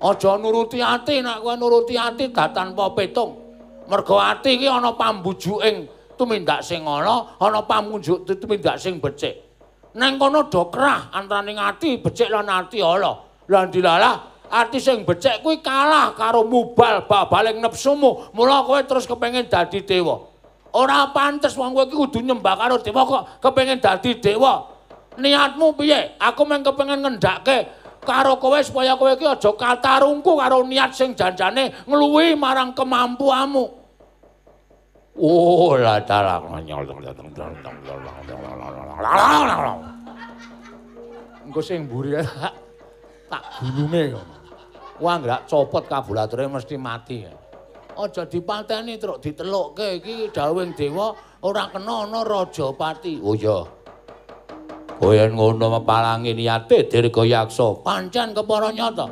Aja nuruti ati, nek kowe nuruti ati tanpa petung. Mergo ati iki ana pambujuking tumindak sing ala, ana pamunjuk tumindak sing becik. Neng kono do kerah antaraning ati becik lan ati ala. Lah dilalah ati sing becik kuwi kalah karo mubal babaling nepsumu. Mula kowe terus kepengin dadi dewa. Ora pantes wong kowe iki kudu nyembah karo dewa kok kepengin dadi dewa. Niatmu piye? Aku mung kepengin ngendhake karo kowe supaya kowe iki aja katarungku karo niat sing janjane ngluwihi marang kemampuanmu. Oh, la dalah. Engko sing mburi tak gulunge ngono. Wah, nggak copot kabulature mesti mati. Aja dipateni truk ditelukke iki dawuhing dewa ora kena ana rajapati. Oh iya. Kowe ngono mepalangi niate Dirgayaksa. Pancen kepara nyata.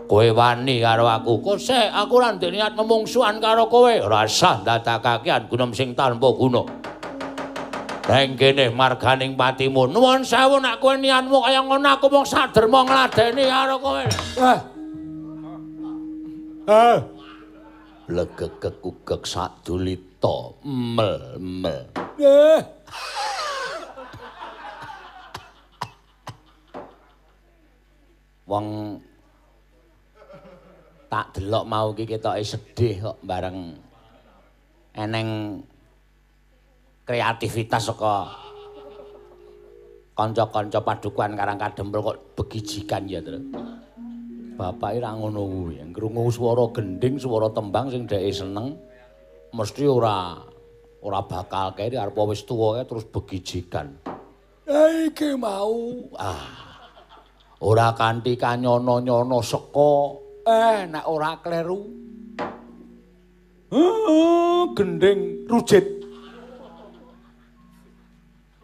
Kowe wani karo aku. Kosek aku ora ndek niat memungsuhan karo kowe. Ora sah ndadakakean gunem sing tanpa guna. Neng kene marganing patimu. Nuwun sewu nek kowe niatmu kaya ngono aku mung saderma ngladeni karo kowe. Eh. Blegegek ugek sadulita mel-mel. Eh. Wong tak delok mau iki ketoke sedih kok bareng eneng kreativitas saka kanca-kanca padukuhan Karang Kadempel kok begijikan ya, Tru. Bapake ra ngono kuwi, ngrungu swara gendhing, swara tembang sing dheke seneng mesti ora bakal keri arep wis tuwa terus begijikan. Iki mau ora kanthi kanyono-nyono seka nek ora kleru. Gendhing rujit.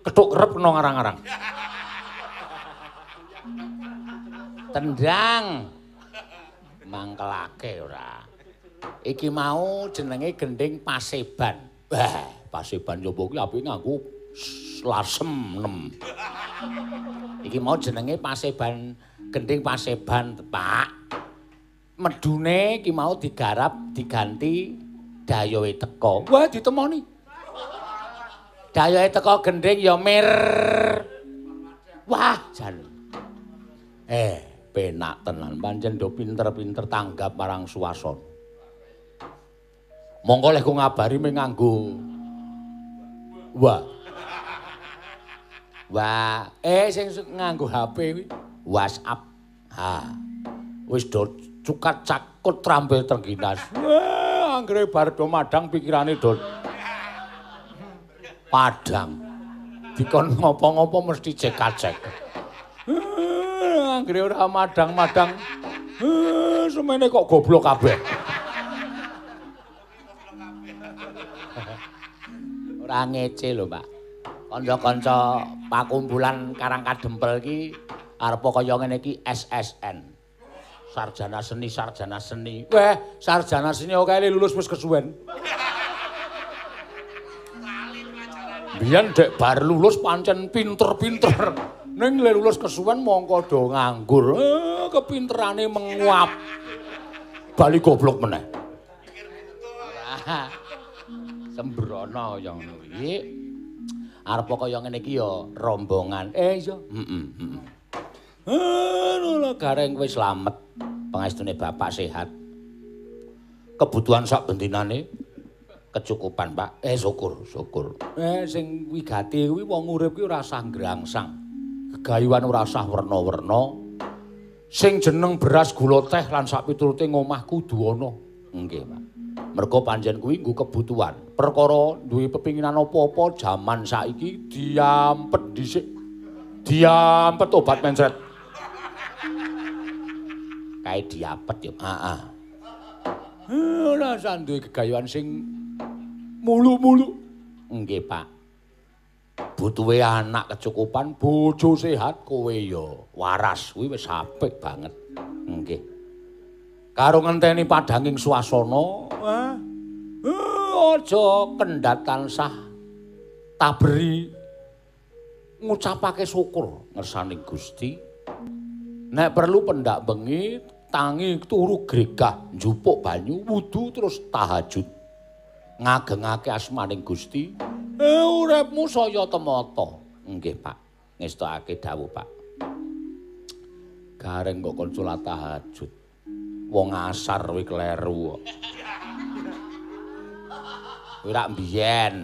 Kethuk kerep kena ngarang-arang. Tendang. Mangkelake ora. Iki mau jenenge gendhing paseban. Wah, paseban yo kuwi apike nganggo lasem nem. Iki mau jenenge paseban, gendhing paseban, Pak. Medune iki mau digarap diganti dayohe teka. Wah, ditemoni. Dayohe teka gendhing ya mir. Wah, jan. Penak tenan pancen do pinter-pinter tanggap marang suasana. Monggo leh ku ngabari mung nganggo wah. Wah, sing nganggo HP kuwi WhatsApp. Ha. Wis do cukat cakut trampil trengginas. Wah, anggere bar do madang pikirane do padang. Dikon ngopo-ngopo mesti cek-cek. Anggere ora madang-madang. Semene kok goblok kabeh. Ora ngece lho, Pak. Kanca-kanca pakumpulan Karang Kadempel iki arep kaya ngene iki SSN. Sarjana seni, sarjana seni. Weh, sarjana seni oke lulus wis kesuwen. Biyen dek bar lulus pancen pinter-pinter. Ning le lulus kesuwen mongko do nganggur. Kepinterane menguap. Bali goblok meneh. Sembrono ya ngono iki. Arep kaya ngene iki ya rombongan. Iya. Heeh, heeh. Lho gareng wis slamet. Pangestune bapak sehat. Kebutuhan sak bentinane kecukupan, Pak. Syukur, syukur. Sing wigati kuwi wong urip kuwi ora usah ngrangsang. Gegayuhan ora usah werna-werna. Sing jeneng beras gula teh lan sak piturute ngomah kudu ana. Nggih, Pak. Mergo pancen kuwi nggo kebutuhan. Perkara duwe pepinginan apa-apa jaman saiki diampet dhisik. Diampet obat mencret. Kae diapet ya. Heeh. Ora usah duwe gegayuhan sing mulu-mulu. Nggih, Pak. Butuhe anak kecukupan, bojo sehat, kowe ya waras. Kuwi wis apik banget. Nggih. Karo ngenteni padhanging swasana, aja kendhat tansah taberi ngucapake syukur ngersaning Gusti. Nek perlu pendak bengi Tangi turu gregah, njupuk banyu, wudu terus tahajud. Ngagengake asmaning Gusti. Uripmu saya temata. Nggih, Pak. Ngestokake dawuh, Pak. Gareng kok kon salat tahajud. Wong asar kuwi kleru kok. Kuwi rak mbiyen,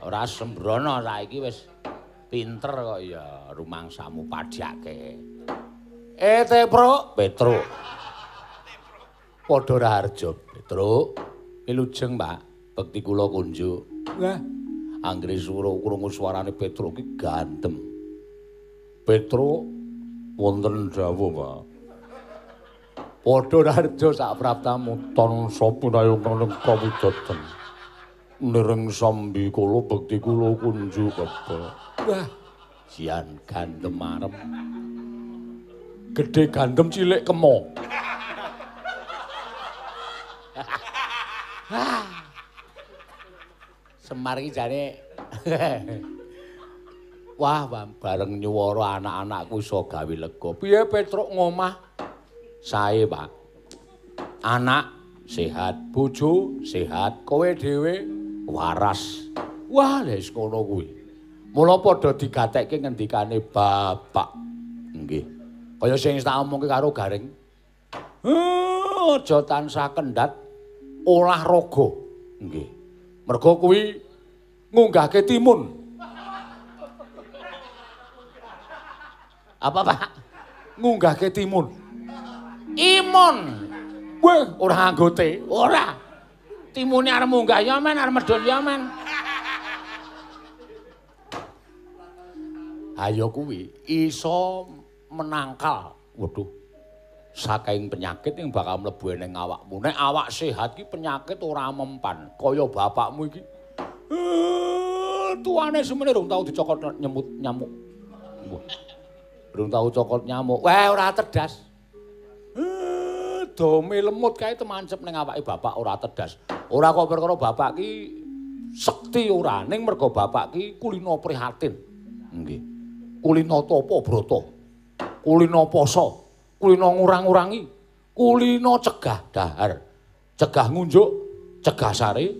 ora sembrono saiki wis pinter kok ya rumangsamu padhake. Tepruk, Petruk. Padha raharja, Petruk. Wilujeng, Pak. Bekti kula kunjuk. Wah, anggere krungu suarane Petruk ki gandem. Petruk wonten dawuh, Pak. Padha raharja sak praptamu tansa punayung kawudoten. Nireng sambi kula bekti kula kunjuk, Bapak. Wah, jian gandem marem. Gedhe gandem cilik kemo. Semar iki jane wah, bareng nyuwara anak-anakku iso gawe lega. Piye Petruk ngomah? Sae, Pak. Anak sehat, bojo sehat, kowe dhewe waras. Wah, wis ngono kuwi. Mula padha digatekke ngendikane bapak. Nggih. Kaya sing tak omongke karo Gareng. Aja tansah kendhat olahraga. Nggih. Mergo kuwi ngunggahke timun. Apa, Pak? Ngunggahke timun. Imun. Weh, ora anggote, ora. Timune arep munggah ya men, arep medhun ya men. Ayo kuwi iso menangkal. Waduh. Saking penyakit yang bakal mlebu ning awakmu. Nek awak sehat ki penyakit ora mempan. Kaya bapakmu iki. Tuane semene rung tau dicokot nyemut nyamuk. Wah. Rung tau cokot nyamuk. Wah, ora tedas. Dome lemut kae temancep ning awake bapak ora tedas. Ora kok perkara bapak ki sekti ora, ning mergo bapak ki kulino prihatin. Nggih. Kulino tapa brata. Kulino poso. Kulino ngurang-ngurangi, kulino cegah dahar, cegah ngunjuk, cegah sare,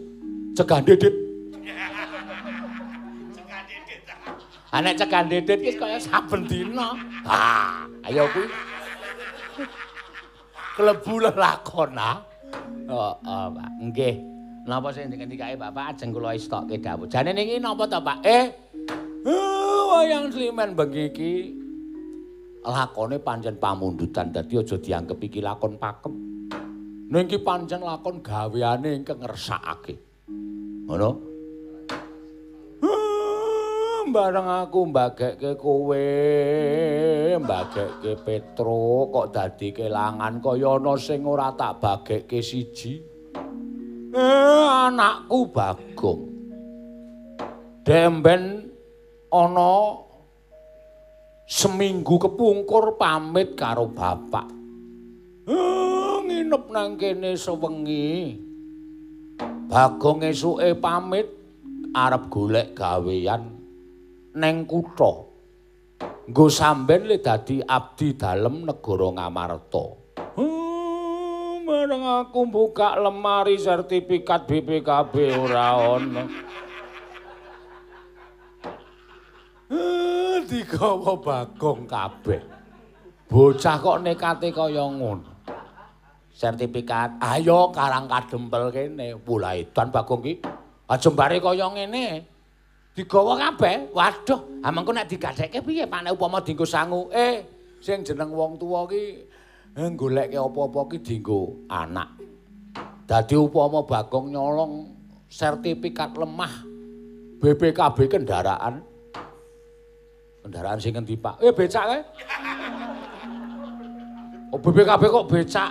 cegah dedit. Cegah dedit. Nek cegah dedit ki kaya saben dina. Ha, ayo kuwi. Klebu lelakon ah. Heeh, Pak. Nggih. Napa sing ngendikake Bapak ajeng kula istokke dawuh. Jane niki napa to, Pak? Wayang Sliman bengi iki lakone pancen pamundutan, dadi aja dianggep iki lakon pakem. Ning iki pancen lakon gaweane ingkang ngersakake. Ngono? Bareng aku mbagekke kowe, mbagekke Petruk kok dadi kelangan kaya ana sing ora tak bagekke siji. Anakku Bagong. Demben ana seminggu kepungkur pamit karo bapak. Nginep nang kene sewengi. Bagong esuke pamit arep golek gawean neng kutha. Nggo samben le dadi abdi dalem negara Ngamarta. Bareng aku buka lemari sertifikat BPKB ora ana. Digawa Bagong kabeh. Bocah kok nekate kaya ngono. Sertifikat, ayo karang kadempel kene. Wah, edan Bagong ki. Ajembare kaya ngene. Digawa kabeh. Waduh, ha mengko nek digadekke piye Pak nek upama dienggo sangu? Sing jeneng wong tuwa ki goleke apa-apa ki dienggo anak. Dadi upama Bagong nyolong sertifikat lemah BPKB kendaraan. Kendaraan sing ngendi, Pak? Becak kae. Oh, BPKB kok becak?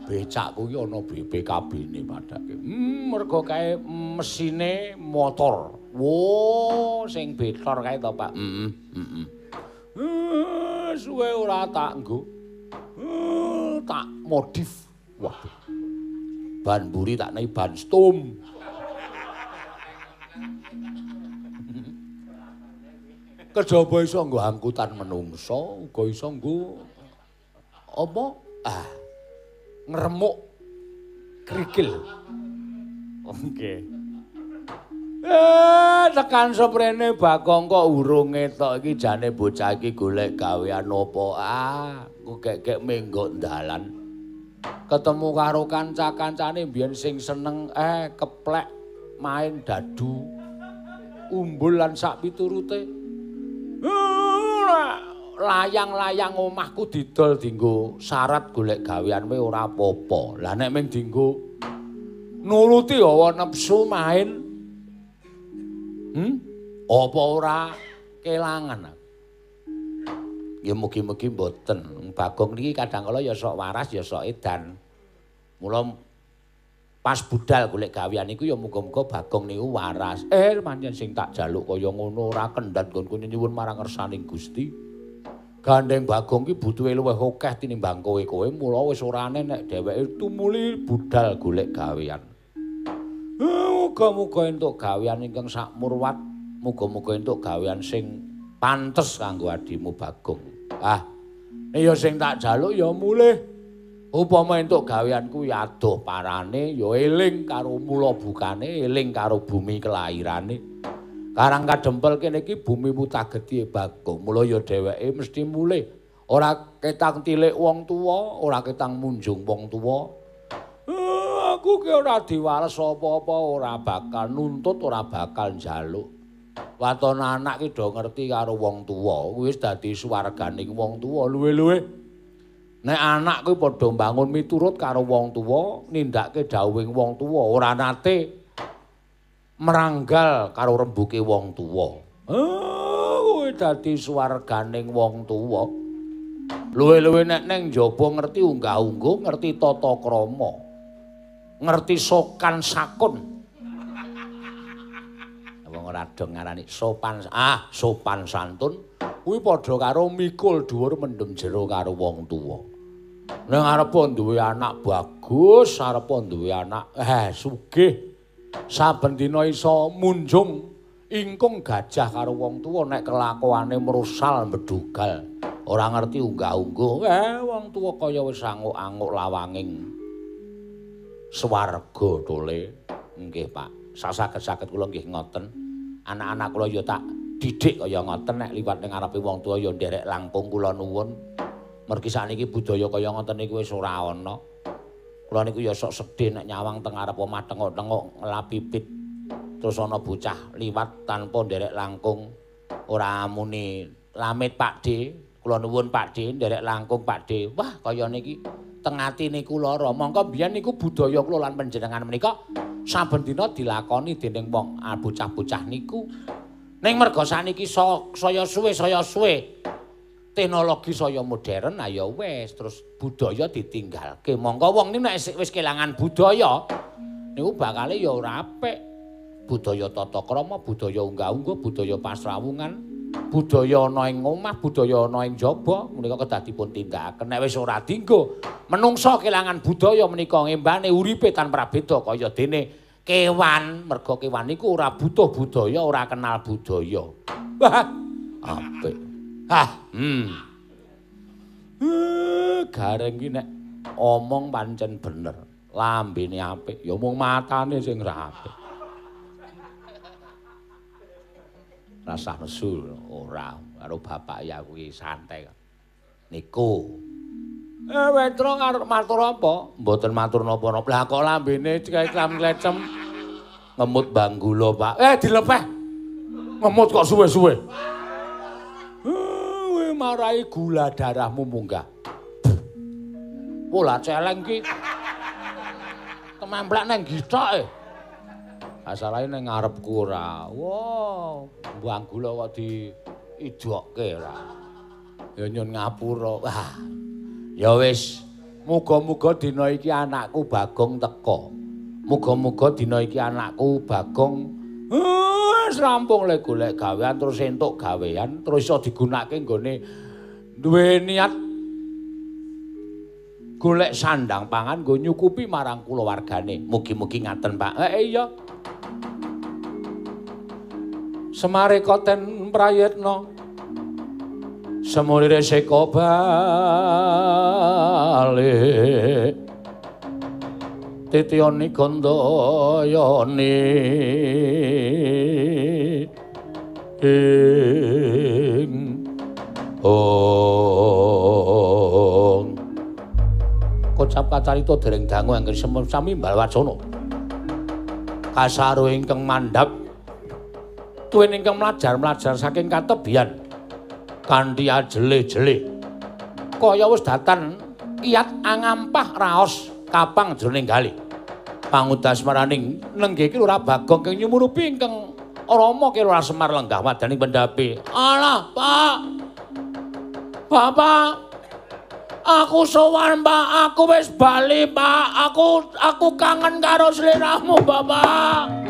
Becak kuwi ana BPKB-ne padake. Mergo kae mesine motor. Wo, sing betor kae to, Pak. Suwe ora tak nggo. Tak modif. Waduh. Ban mburi tak nei ban stum. Kejaba iso nggo angkutan menungso, uga iso nggo Apa? Ah. Ngremuk krikil. Nggih. Tekan seprene Bagong kok urung ngetok iki jane bocah iki golek gawean apa? Ah, ku gek-gek menggok dalan. Ketemu karo kanca-kancane mbiyen sing seneng keplek main dadu, umbul lan sak piturute. Layang-layang omahku didol dinggo syarat golek gawean kowe ora apa-apa. Lah nek mung dinggo nuruti hawa nepsu main, apa ora kelangan? Ya mugi-mugi mboten. Bagong niki kadang kala ya sok waras ya sok edan. Mula pas budal golek gawean niku ya muga-muga Bagong niku waras. Pancen sing tak jaluk kaya ngono ora kendhat nggonku nyuwun marang ngersaning Gusti. Gandeng Bagong ki butuhe luwih akeh tinimbang kowe-kowe, mula wis ora aneh nek dheweke tumuli budal golek gawean. Muga-muga entuk gawean ingkang sakmurwat, muga-muga entuk gawean sing pantes kanggo adimu Bagong. Ah, ya sing tak jaluk ya mulih. Upama entuk gawean kuwi adoh parane, ya eling karo mula bukane, eling karo bumi kelairane. Karang kadempel kene iki bumi mutageti Bagong. Mula ya dheweke mesti mulih. Ora ketang tilik wong tuwa, ora ketang munjung wong tuwa. Aku ki ora diwales apa-apa, ora bakal nuntut, ora bakal njaluk. Waton anak ki do ngerti karo wong tuwa, kuwi wis dadi swarganing wong tuwa luwe-luwe. Nek anak kuwi padha mbangun miturut karo wong tuwa, nindakake dawuhing wong tuwa, ora nate meranggal karo rembuke wong tuwa. Kuwi dadi swarganing wong tuwa. Luwe-luwe nek neng njaba ngerti unggah-ungguh, ngerti tata krama, ngerti sokan sakun. Wong ora do ngarani sopan, sopan santun kuwi padha karo mikul dhuwur mendem jero karo wong tuwa. Ning arep duwe anak bagus, arep duwe anak sugih. Saben dina iso munjung ingkung gajah karo wong tuwa nek kelakuane mrusal mbedugal, ora ngerti unggah-ungguh. Wong tuwa kaya wis anguk-anguk lawanging swarga tole. Nggih, Pak. Sasaget-saget kula nggih ngoten. Anak-anak kula ya tak didik kaya ngoten, nek liwat ning ngarepe wong tuwa ya nderek langkung kula nuwun. Mergi sakniki budaya kaya ngoten niku wis ora ana. Kula niku ya sok sedih nek nyawang teng ngarep omah tengok-tengok ngelap pipit. Terus ana bocah liwat tanpa nderek langkung, ora muni lamit Pak D, kula nuwun Pak D, nderek langkung Pak D. Wah, kaya niki teng atine kula lara. Mongko biyen niku budaya kula lan panjenengan menika saben dina dilakoni dening wong bocah-bocah niku. Ning merga saniki saya suwe teknologi saya modern, ya wis terus budaya ditinggalke. Mongko wong niku nek wis kelangan budaya niku bakale ya ora apik. Budaya tata krama, budaya unggah-ungguh, budaya pasrawungan, budaya ana ing omah, budaya ana ing jaba menika kedah dipun tindakaken. Nek wis ora dinggo, menungsa kelangan budaya menika ngembane uripe tanpa prabeda kaya dene kewan. Merga kewan niku ora butuh budaya, ora kenal budaya. Wah, apik. Gareng ki nek omong pancen bener, lambene apik, ya mung matane sing ora apik. Rasah nesu ora karo bapak ya kuwi santai. Niku. Wetro arep matur apa? Mboten matur napa-napa. Lah kok lambene klecem-klecem ngemut banggula, Pak. Dilepeh. Ngemut kok suwe-suwe. Marai gula darahmu munggah. Pola celeng ki tememplek nang githoke. Asalahe nang ngarepku ora. Wah, buang gula kok diijokke ora. Ya nyun ngapura. Wah. Ya wis, muga-muga dina iki anakku Bagong teka. Muga-muga dina iki anakku Bagong wis rampung le golek gawean terus entuk gawean terus iso digunakake nggone duwe niat golek sandang pangan nggo nyukupi marang kulawargane. Mugi-mugi ngaten, Pak. Iya. Semare koten prayitna semulire seka Titiyani gandayani ing ong. Kocap kacarita dereng dangu angger sami mbal wacana. Kasaru ingkang mandhap tuwin ingkang mlajar-mlajar saking katebian kanthi ajeleh-jeleh. Kaya wis datan kiyat angampah raos kapang jroning galih. Pangudas maraning nenggih Ki Lurah Bagong kang nyumurupi ingkang Rama Ki Lurah Semar lenggah wadaning pendhapi. Alah, Pak. Bapak. Aku sowan, Pak. Aku wis bali, Pak. Aku kangen karo sliramu, Bapak.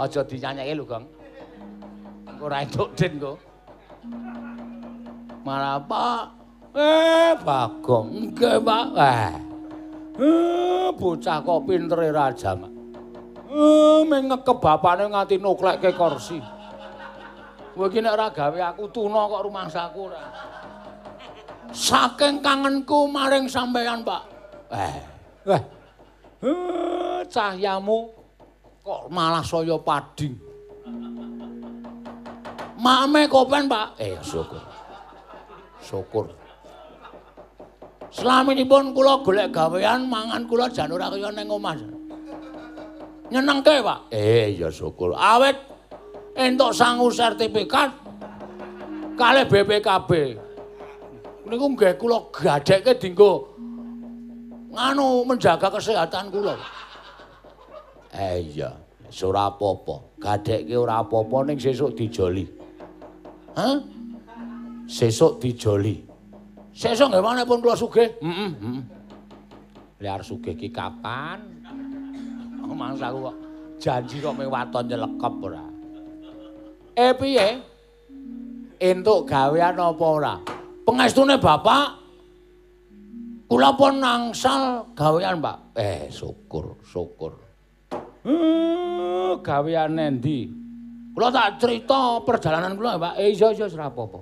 Aja dinyanyekke lho, Gong. Engko ora entuk den kok. Malah Pak, Bagong, nggih Pak. Bocah kok pintere raja, Mak. Meng ngekep bapane nganti nuklekke kursi. Kowe iki nek ora gawe aku tuna kok rumangsaku ora. Saking kangenku maring sampeyan, Pak. Cahyamu kok malah saya pading. Mame kopen, Pak. Syukur. Syukur. Slaminipun kula golek gawean mangan kula jan ora kaya ning omah. Nyenengke, Pak. Ya syukur. Awit entuk sangu sertifikat kalih BPKB. Niku nggih kula gadhekke dinggo nganu menjaga kesehatan kula. Iya, wis ora apa-apa. Gadhekke ora apa-apa ning sesuk dijoli. Hah? Sesuk dijoli. Sesuk nggih manipun kula sugih? Heeh, heeh. Lha arep sugih ki kapan? Mangsaku kok janji kok mung waton nyelekep ora. Piye? Entuk gawean apa ora? Pengestune bapak kula pun angsal gawean, Pak. Syukur, syukur. Gawean endi? Kula tak cerita perjalanan kula, Pak. Iya iya ora apa-apa.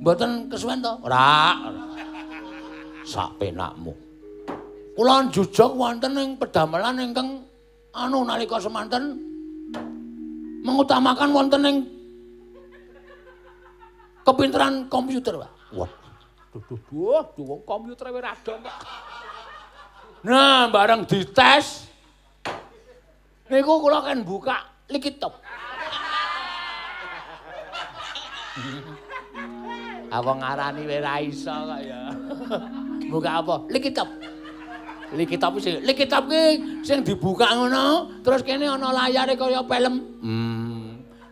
Mboten kesuwen to? Ora. Sak penakmu. Kula njujug wonten ing pedamelan ingkang anu nalika semanten mengutamakan wonten ing kepinteran komputer, Pak. Wah. Duh duh duh, wong komputer wis ora dong, Pak. Nah, bareng dites niku kula kan buka likitop. Apa ngarani wis ra iso kok ya. Buka apa? Likitop. Likitop sing likitop ki sing dibuka ngono, terus kene ana layare kaya film.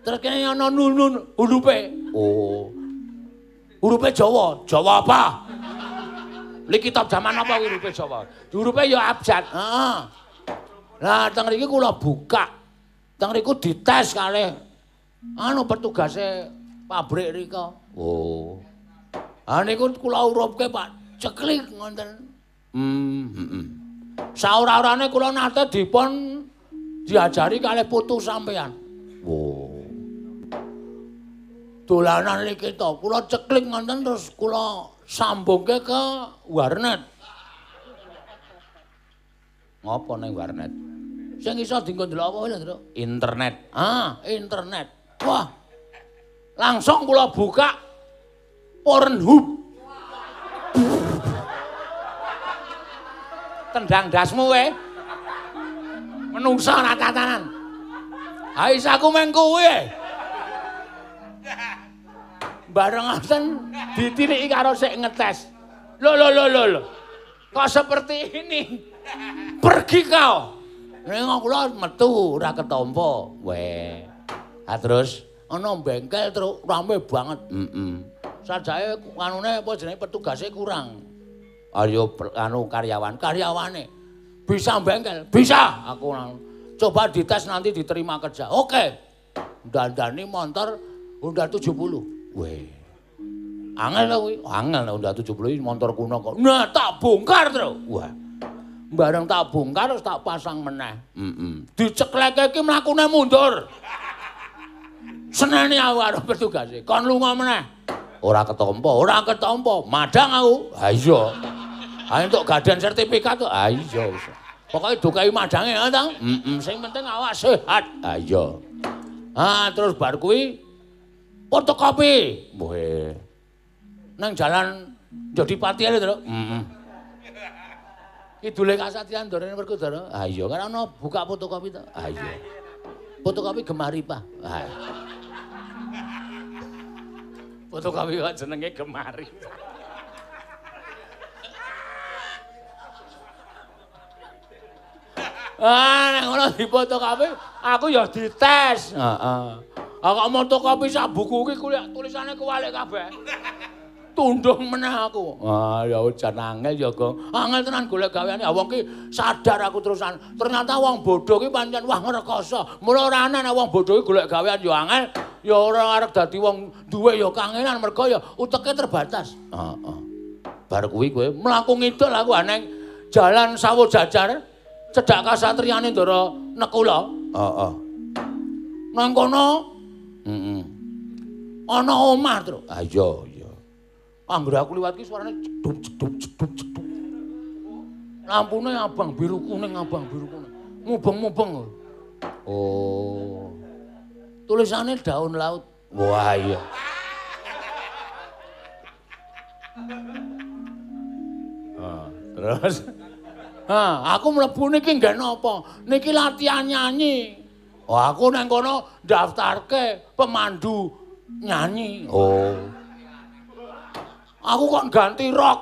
Terus kene ana nun hurufe. Oh. Hurufe Jawa. Jawa apa? Likitop jaman apa hurufe Jawa? Hurufe ya abjad. Heeh. Lah teng mriki kula buka. Teng mriku dites kalih anu petugase pabrik rika. Oh. Ah niku kula urupke Pak, ceklik ngoten. Heeh. Saora-orane kula nate dipun diajari kalih putu sampean. Oh. Dolanan iki to, kula ceklik ngoten terus kula sambungke ke warnet. Ngopo ning warnet? Sing iso dienggo ndelok apa lho, Truk? Internet. Ah, internet. Wah. Langsung kula buka Pornhub. Tendang dasmu kowe. Menungsa ora tatanan. Ha isaku meng kowe. Bareng ngoten ditiliki karo sik ngetes. Lho lho lho lho lho. Kok seperti ini? Pergi kau. Ning kula metu ora ketampa. Weh. Ha terus ana bengkel terus rame banget. Heeh. Sajake anune apa jenenge petugase kurang. Ayo anu karyawan, karyawane bisa bengkel, bisa aku coba dites nanti diterima kerja. Oke. Dandani motor Honda 70. Weh. Angel to kuwi, angel Honda 70 iki motor kuno kok. Nah, tak bongkar, Tru. Wah. Bareng tak bongkar terus tak pasang meneh. Heeh. Dicekleke iki mlakune mundur. Seneni aku karo petugase. Kon lunga meneh. Ora ketampa, ora ketampa. Madang aku. Ha iya. Ha entuk gadan sertifikat to. Ha iya wis. Pokoke dokai madange ha ta? Heeh, sing penting awak sehat. Ha iya. Ha terus bar kuwi fotokopi. Weh. Nang jalan Jodipati lho, Tru. Heeh. Kidule Kasatriyan Ndorene Werkudara. Ha iya, kan ana buka fotokopi to. Ha iya. Fotokopi Gemari, Pak. Ha. Fotokopi kok jenenge Gemari. Ah, nek ngono difotokopi, aku ya dites. Heeh. Kok motokopi sak buku iki tulisane kuwalik kabeh. Tundung meneh aku. Ah ya jan angel ya, Gong. Angel tenan golek gaweane. Wong ki sadar aku terusan. Ternyata wong bodho ki pancen wah ngrekoso. Mula ora ana nek wong bodho ki golek gawean ya angel, ya ora arep dadi wong duwe ya kangenan mergo ya uteke terbatas. Heeh. Bar kuwi kowe mlaku ngidul aku nang Jalan Sawo Jajar cedhak kasatriyane Ndara Nekula. Heeh. Nang kono heeh. Ana omah, Tru. Ha iya. Anggere aku liwat ki suarane jeduk jeduk jeduk jeduk. Lampune abang biru kuning, abang biru kuning. Mubeng-mubeng. Oh. Tulisane daun laut. Wah iya. Ah, terus ha, aku mlebu niki nggih napa? Niki latihan nyanyi. Oh, aku nang kono daftarke pemandu nyanyi. Oh. Aku kok ganti rok.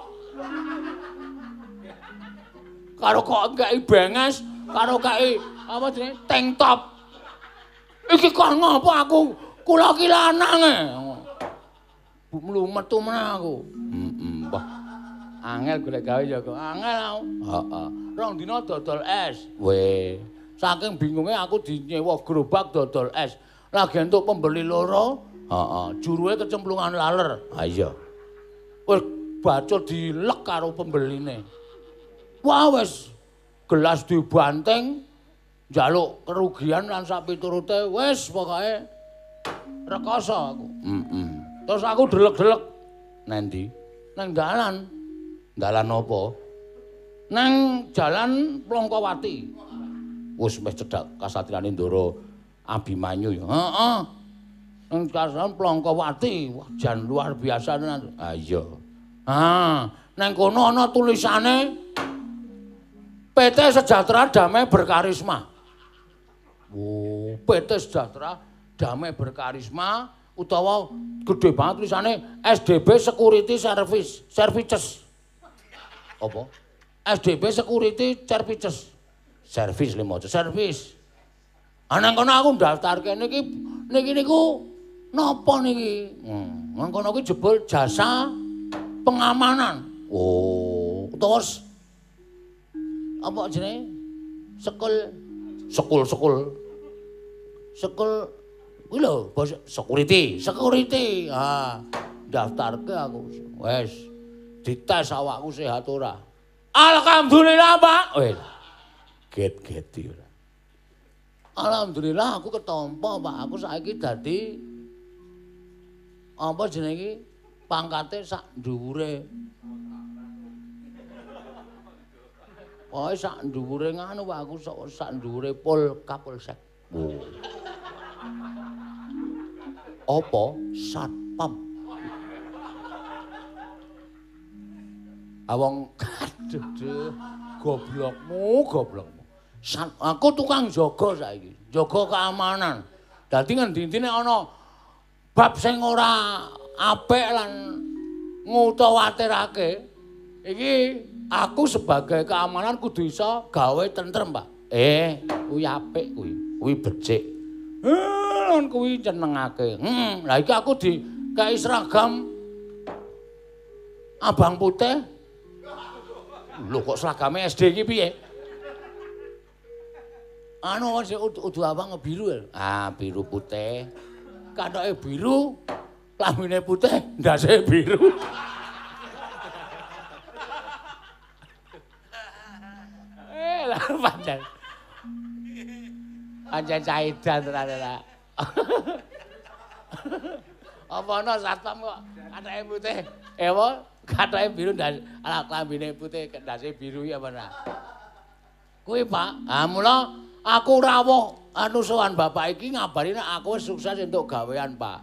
Karo kok kei benges, karo kei apa jenenge tank top. Iki kok ngopo aku? Kula ki lanang e. Mlumetu meneh aku. Heeh, wah. Angel golek gawe ya kok. Angel aku. Heeh. Rong dina dodol es. Weh, saking bingunge aku dinyewa gerobak dodol es. Lagi entuk pembeli loro, heeh, juruwe kecemplungan laler. Ha iya. Wis bacot dilek karo pembeline. Wah wis gelas dibanting, njaluk kerugian lan sak piturute wis pokoke rekoso aku. Heeh. Terus aku delek-delek nang ndi? Nang dalan. Dalan apa? Nang Jalan Plongkowati. Wis meh cedhak kasatriyane Ndara Abimanyu ya. Heeh. Nang kasatriyan Plongkowati, wah jan luar biasa tenan. Ha iya. Ah, nang kono ana tulisane PT Sejahtera Damai Berkarisma. Oh, PT Sejahtera Damai Berkarisma utawa gede banget tulisane SDB Security Service, Services. Apa? SDB Security Services. Service limo, service. Ah nang kono aku daftarke niki niki niku napa niki? Nang kono kuwi jebul jasa pengamanan. Oh, terus apa jenenge? Sekul sekul sekul. Sekul kuwi lho, bos security, security. Ha, daftarke aku. Wes, dites awakku sehat ora. Alhamdulillah, Pak. Wes. Get-geti ora. Alhamdulillah aku ketampa, Pak. Aku saiki dadi apa jenenge iki? Pangkate sak dhuwure. Pokoke sak dhuwure nganu, Pak, aku sak dhuwure Pol Kapolsek. Oh. Apa? Satpam. Awong aduh duh, goblokmu, goblokmu. Aku tukang jaga saiki, jaga keamanan. Dadi ngendi-endi nek ana bab sing ora apik lan ngutawatirake, Iki aku sebagai keamanan kudu iso gawe tentrem, Pak. Kuwi apik kuwi. Kuwi becik. Lan kuwi nyenengake. Lah iki aku dikei seragam abang putih. Lho kok seragame SD iki piye? Anu sing udu abang biru ya. Ah, biru putih. Kathoke biru, klambine putih, ndase biru. Lah pancen. Pancen caidan tenan ta. Apa ana satpam kok kathoke putih? Apa kathoke biru ndas ala klambine putih ndase biru iki apa ora? Kuwi, Pak. Ha mula aku rawuh anu sowan bapak iki ngabari nek aku wis sukses entuk gawean, Pak.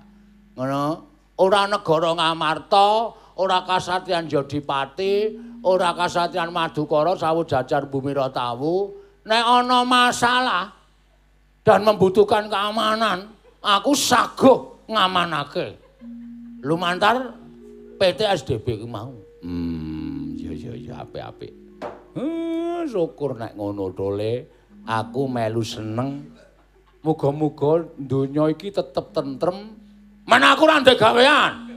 Ngono. Ora negara Ngamarta, ora kasatriyan Jodipati, ora kasatriyan Madukara sawu jajar bumi Ratawu. Nek ana masalah dan membutuhkan keamanan, aku saguh ngamanake. Lumantar PT SDB ku mau. Ya apik-apik. Syukur nek ngono tole, aku melu seneng. Muga-muga donya iki tetep tentrem. Mana aku ora ndek gawean.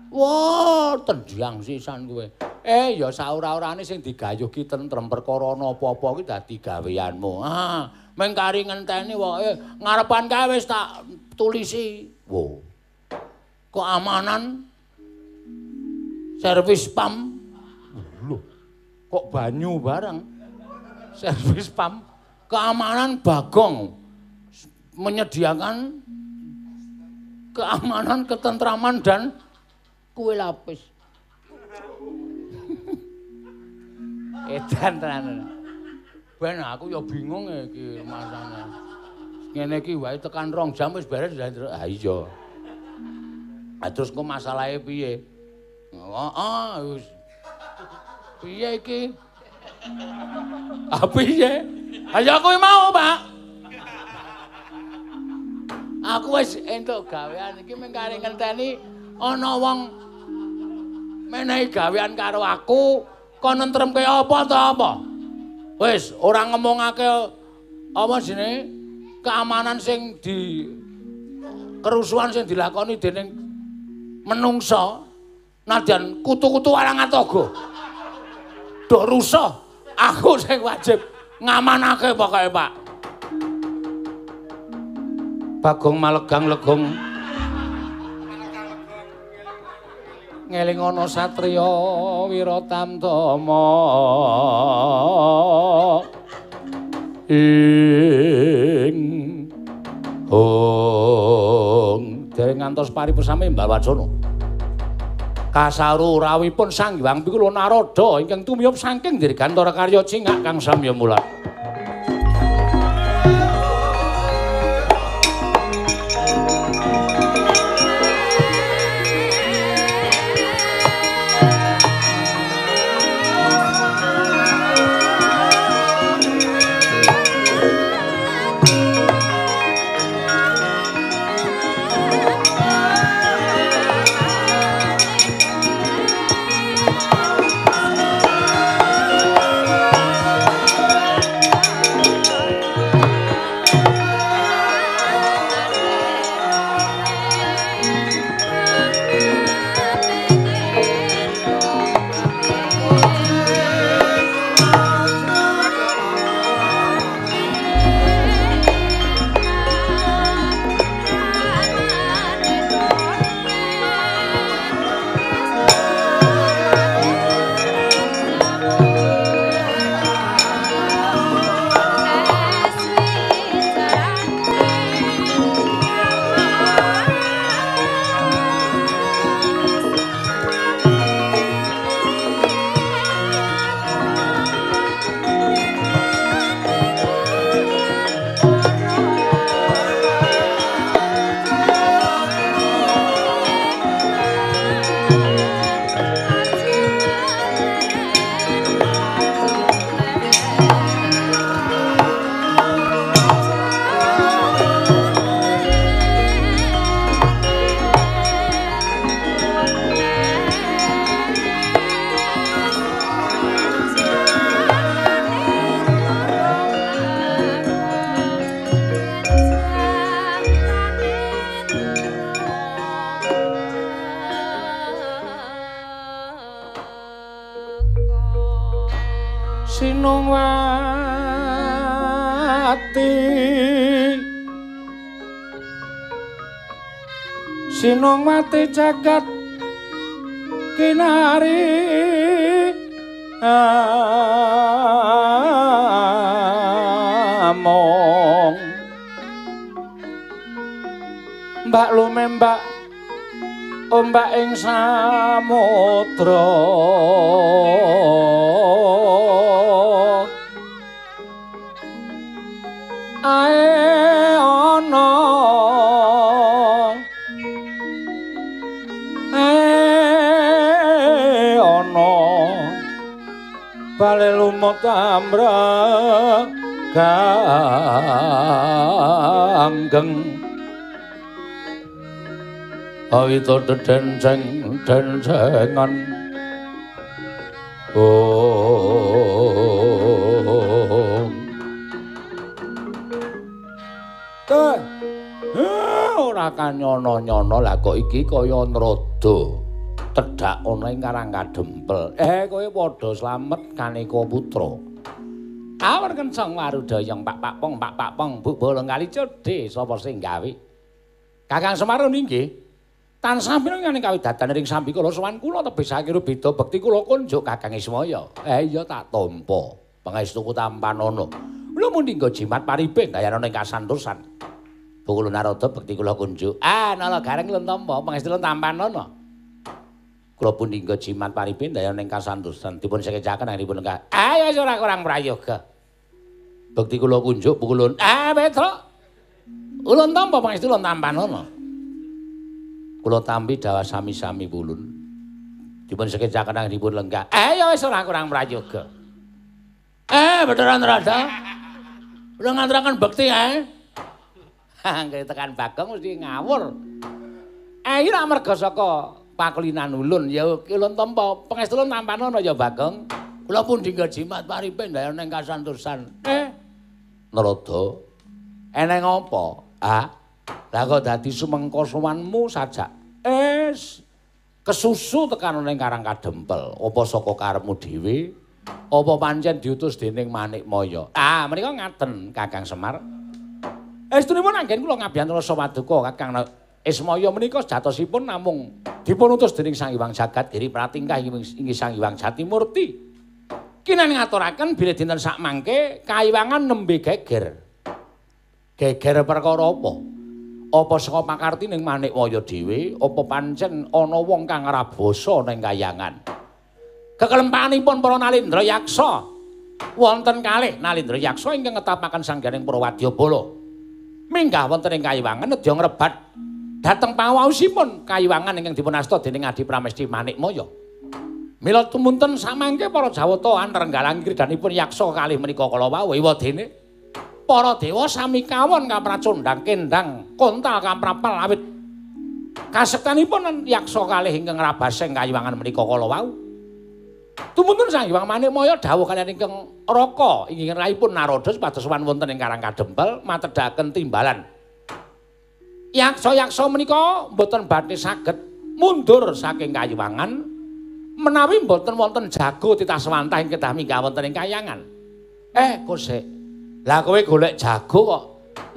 Wah, tendang sisan kowe. Ya saora-orane sing digayuh ki tentrem perkara ana apa-apa ki dadi gaweanmu. Ah, mung kari ngenteni wae ngarepan kae wis tak tulisi. Wo. Keamanan servis pam. Lho, kok banyu barang. Servis pam keamanan Bagong menyediakan keamanan, ketentraman dan kue lapis. Edan tenan. Ben aku ya bingung iki masane. Ngene iki wae tekan 2 jam wis beres. Ha iya. Ha terus engko masalahe piye? Heeh, wis. Piye iki? Ha piye? Ha ya kuwi mau, Pak. Aku wis entuk gawean iki mung kari ngenteni ana wong menehi gawean karo aku kon nentremke apa ta apa. Wis ora ngomongake apa jenenge keamanan sing di kerusuhan sing dilakoni dening menungsa nadyan kutu-kutu warang atoga. Dok rusuh, aku sing wajib ngamanake pokoke, Pak. Bagong malegang legong ngeling ana satriya Wiratamtama ing hong dereng ngantos paripesame Mbah Wacana kasaru rawuhipun Sang Hyang Pikula Narada ingkang tumiyop saking Dirgantara Karya Cingak kang samya mulat. Sinungwati Sinungwati jagat kinari among mbak lumembak ombak ing samudra ae ana ae ana bale lumut amrek ganggeng awita dedenceng dencengan ong ora kanyono-nyono lah kok iki kaya nrodo tedhak ana ing Karang Kadempel. Kowe padha slamet kaneka putra. Awar kenceng warudayang pak pak pong pak pak pong bu bolong kali codhe sapa sing gawe. Kakang Semar inggih. Tansah mireng kawidatan ring sambikala sowan kula tebih sakira beda bekti kula kunjuk Kakang Ismaya. Iya tak tampa. Pangestuku tampanana. Lha muni nggo jimat paribeng gayanana ing kasantosan. Bukul Narada bekti kula kunjuk. Ah, nala gareng lun tampa pangestu lun tampanana. Kula pundi nggo jimat paribeng gayanana ing kasantosan dipun sekecaken anggenipun lenggah. Ah, ya ora kurang prayoga. Bekti kula kunjuk Bukul. Ah, Petruk. Ulun tampa pangestu lun tampanana. Kula tampi dawah sami-sami pulun. Dipun sekecaken anggenipun lenggah. Ya wis ora kurang prayoga. Bathara Narada. Kula ngaturaken bekti ae. Anggere tekan Bagong mesti ngawur. Iki lak merga saka pakulinan ulun ya ulun tampa pangestu ulun tampanana ya Bagong. Kula pundi nggo jimat paripe ndayana ing kasantosan. Narada. Eneng apa? Ah. Lah kok dadi sumengko sowanmu sajak. Kesusu tekan ning Karang Kadempel. Apa saka karepmu dhewe? Apa pancen diutus dening Manikmaya? Ah, menika ngaten Kakang Semar. Estunipun anggen kula ngabiyantara sawaduka Kakang Ismaya menika sejatosipun namung dipun utus dening Sang Hyang Jagat Giri Pratingkah inggih Sang Hyang Jatimurti. Kinan ngaturaken bilih dinten sakmangke kayiwangan nembe geger. Geger perkara apa? Apa saka pakartining Manikmaya dhewe, apa pancen ana wong kang ngrabasa ning kayangan? Kekelempanipun para Nalindra Yaksa wonten kalih Nalindra Yaksa ingkang ngetapaken sangganing para wadyabala. Minggah wonten ing kayiwangan nedya ngrebat dhateng pangaosipun kayiwangan ingkang dipun asta dening Adi Pramesti Manikmaya. Mila tumunten samangke para Jawata anrenggalang kridanipun yaksa kalih menika kala wau ewadene para dewa sami kawon kapracondhang kendang kontal kaprapel awit kasektanipun yaksa kalih ingkang ngrabaseng kayiwangan menika kala wau. Tumuntun Sang Hyang Manikmaya dawuh kaliyan ingkang Raka inggih rahipun Narada supados sowan wonten ing Karang Kadempel matedhaken timbalan. Yaksa-yaksa menika mboten badhe saged mundur saking kayiwangan menawi mboten wonten jago titah swantah ing kedah minggah wonten ing kayangan. Kosek. Lah kowe golek jago kok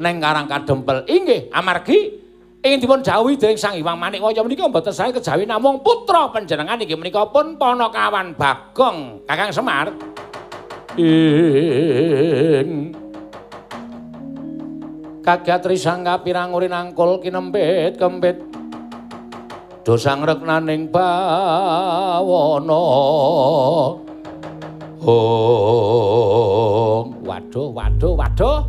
neng Karang Kadempel. Inggih, amargi ingin dipun jauhi dening Sang Hyang Manikmaya menika mboten sae kejawi namung putra panjenengan inggih menika pun Panakawan Bagong Kakang Semar. Ing kagiat risang kapirang urin angkul kinempit kempit dosang reknaning bawana. Oh, waduh waduh waduh.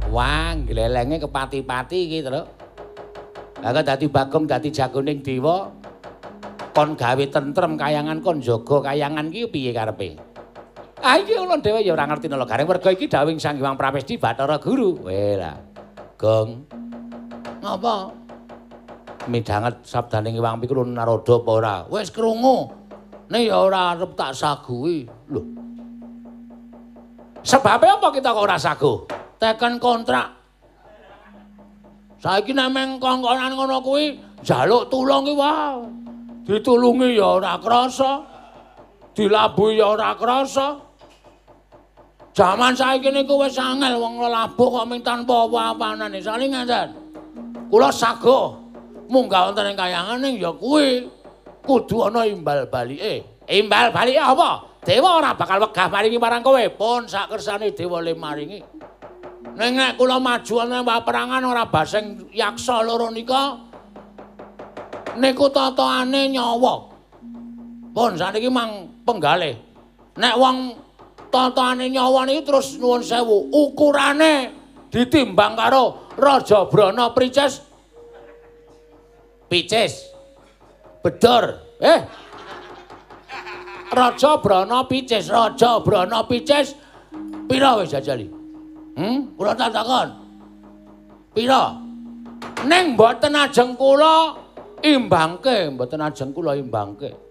Wah, glelenge kepati-pati iki, Truk. Lah kok dadi Bagong dadi jagoning dewa kon gawe tentrem kayangan kon jaga kayangan iki piye karepe? Ah iki ulun dhewe ya ora ngerti nala gareng merga iki dawuhing Sang Hyang Pramesti Bathara Guru. Weh lah. Gong. Ngapa? Midhanget sabdaning Hyang Pikulun Narada apa ora? Wis krungu. Nek ya ora arep tak saguhi. Lho. Sebabe apa kita kok ora saguh? Teken kontrak. Saiki nek meng kongkonan ngono kuwi njaluk tulung ki wae. Ditulungi ya ora krasa. Dilabuhi ya ora krasa. Jaman saiki niku wis angel wong lelabuh kok ming tanpa apa-apanane. Sale ngenten. Kula sago munggah wonten ing kayangan ning ya kuwi kudu ana imbal balike. Imbal balike apa? Dewa ora bakal wegah maringi marang kowe. Pun sak kersane dewa le maringi. Ning nek kula maju ana paperangan ora baseng yaksa loro nika niku tataane nyawa. Pun saniki mang penggalih. Nek wong tataane nyawa niki terus nuwun sewu, ukurane ditimbang karo Raja Brana Prices. Picis. Bedor. Raja Brana Picis, Raja Brana Picis pira wis jajali? Kula tak takon. Pira? Ning mboten ajeng kula imbangke, mboten ajeng kula imbangke.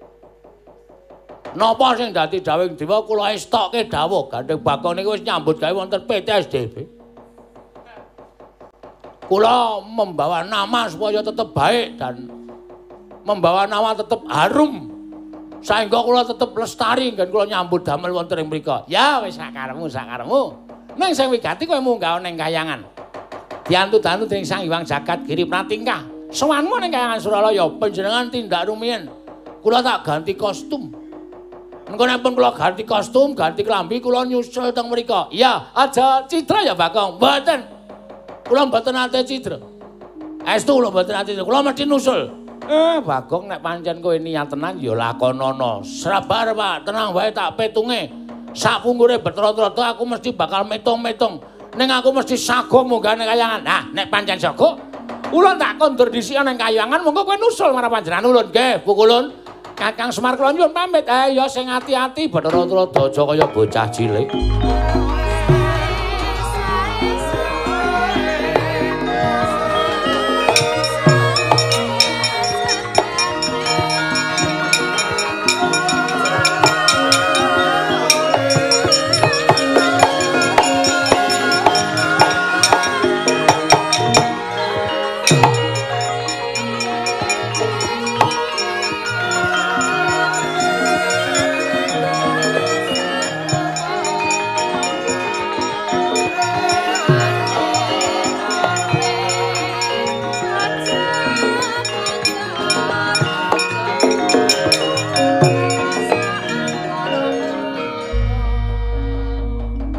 Napa sing dadi dawing dewa kula estokke dawuh Gandeng Bagong niku wis nyambut gawe wonten PT SDB. Kula membawa nama supaya tetep baik dan membawa nama tetep harum. Saengga kula tetep lestari nggen kula nyambut damel wonten ing mriku. Ya wis sakarepmu, sakarepmu. Ning sing wigati kowe munggah ning kayangan. Diantu-dantu dening Sang Hyang Jagat Giri Pratingkah. Sowanmu ning kayangan Suralaya panjenengan tindak rumiyin. Kula tak ganti kostum. Engko nek pun kula ganti kostum, ganti klambi kula nyusul teng mriku. Iya, aja cidra ya Bagong. Mboten. Kula mboten nate cidra. Estu kula mboten nate cidra. Kula mesti nusul. Bagong nek pancen kowe niat tenan ya lakonono. Sabar, Pak, tenang wae tak petunge. Sapunggure Bathara Trata aku mesti bakal metung-metung. Ning aku mesti sago munggah ning kayangan. Nah, nek pancen sago, ulun tak kondur dhisik ning kayangan, monggo kowe nusul marang panjenengan ulun. Nggih, Bu Kulun. Kakang Semar kula nyuwun pamit. Ya sing ati-ati Bathara Trata aja kaya bocah cilik.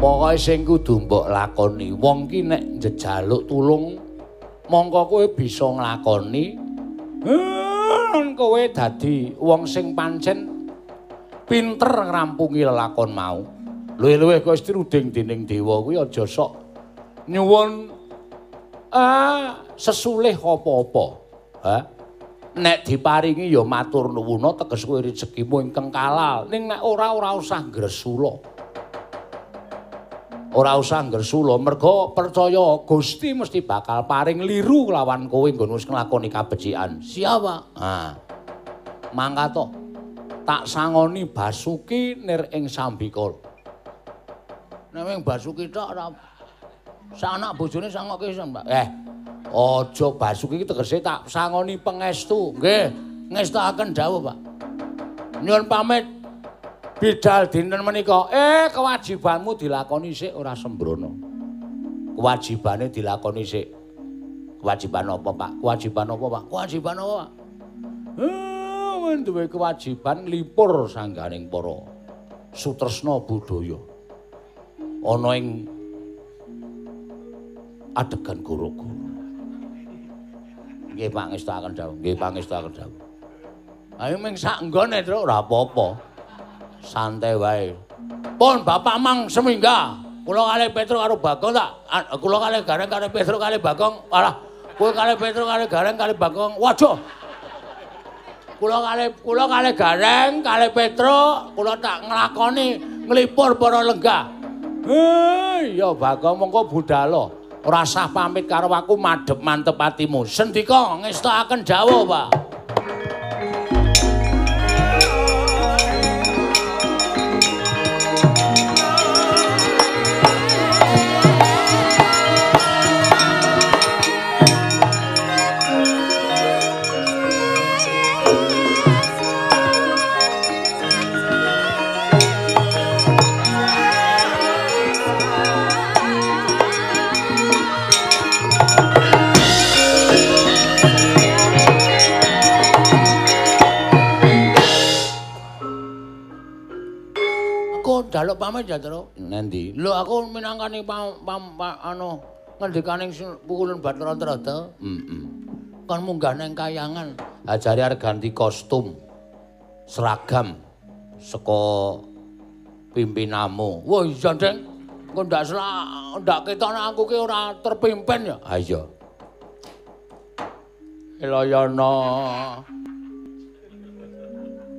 Pokoke sing kudu mbok lakoni, wong ki nek njejaluk tulung mongko kowe bisa nglakoni. Kowe dadi wong sing pancen pinter ngrampungi lelakon mau. Luwih-luwih kowe diruding dening dewa kuwi aja sok nyuwun sesulih apa-apa. Ha? Nek diparingi ya matur nuwuna teges kowe rezekimu ingkang kalal. Ning nek ora ora usah ngresula. Ora usah ngresula mergo percaya Gusti mesti bakal paring liru lawan kowe nggon wis nglakoni kabecikan. Siapa? Ha. Mangkat to. Tak sangoni Basuki nir ing sambikala. Nek wing Basuki tok ora sak anak bojone sangoke iso, Mbak. Aja Basuki iki tegese tak sangoni pengestu. Nggih, ngestokaken dawuh, Pak. Nyuwun pamit. Bidal dinten menika, kewajibanmu dilakoni sik ora sembrono. Kewajibane dilakoni sik. Kewajiban apa, Pak? Kewajiban apa, Pak? Kewajiban apa, Pak? Duwe kewajiban nglipur sangganing para sutresna budaya. Ana ing adegan goro-goro. Nggih, Pak, ngestokaken dawuh. Nggih, pangestokaken dawuh. Ayo ming sak nggone, Truk, ora apa-apa. Santai wae. Pun bapak mang semingga. Kula kalih Petro karo Bagong tak. Kula kalih Gareng kalih Petro kalih Bagong. Alah, kowe kalih Petro kalih Gareng kalih Bagong. Waduh. Kula kalih Gareng kalih Petro, kula tak nglakoni nglipur para lenggah. Ya Bagong mongko budala. Ora sah pamit karo aku madhep mantep atimu. Sendika ngestokaken dawuh, Pak. njaluk pamit ya, Tru. Nendi? Lho aku minangkani anu ngendikane pukulun Bathara Antarada. Heeh. Kon munggah nang kayangan, ajare arep ganti kostum. Seragam saka pimpinanmu. Wah iya, Deng. Engko ndak ndak ketok nek aku ki ora terpimpin ya. Ha iya. Elayana.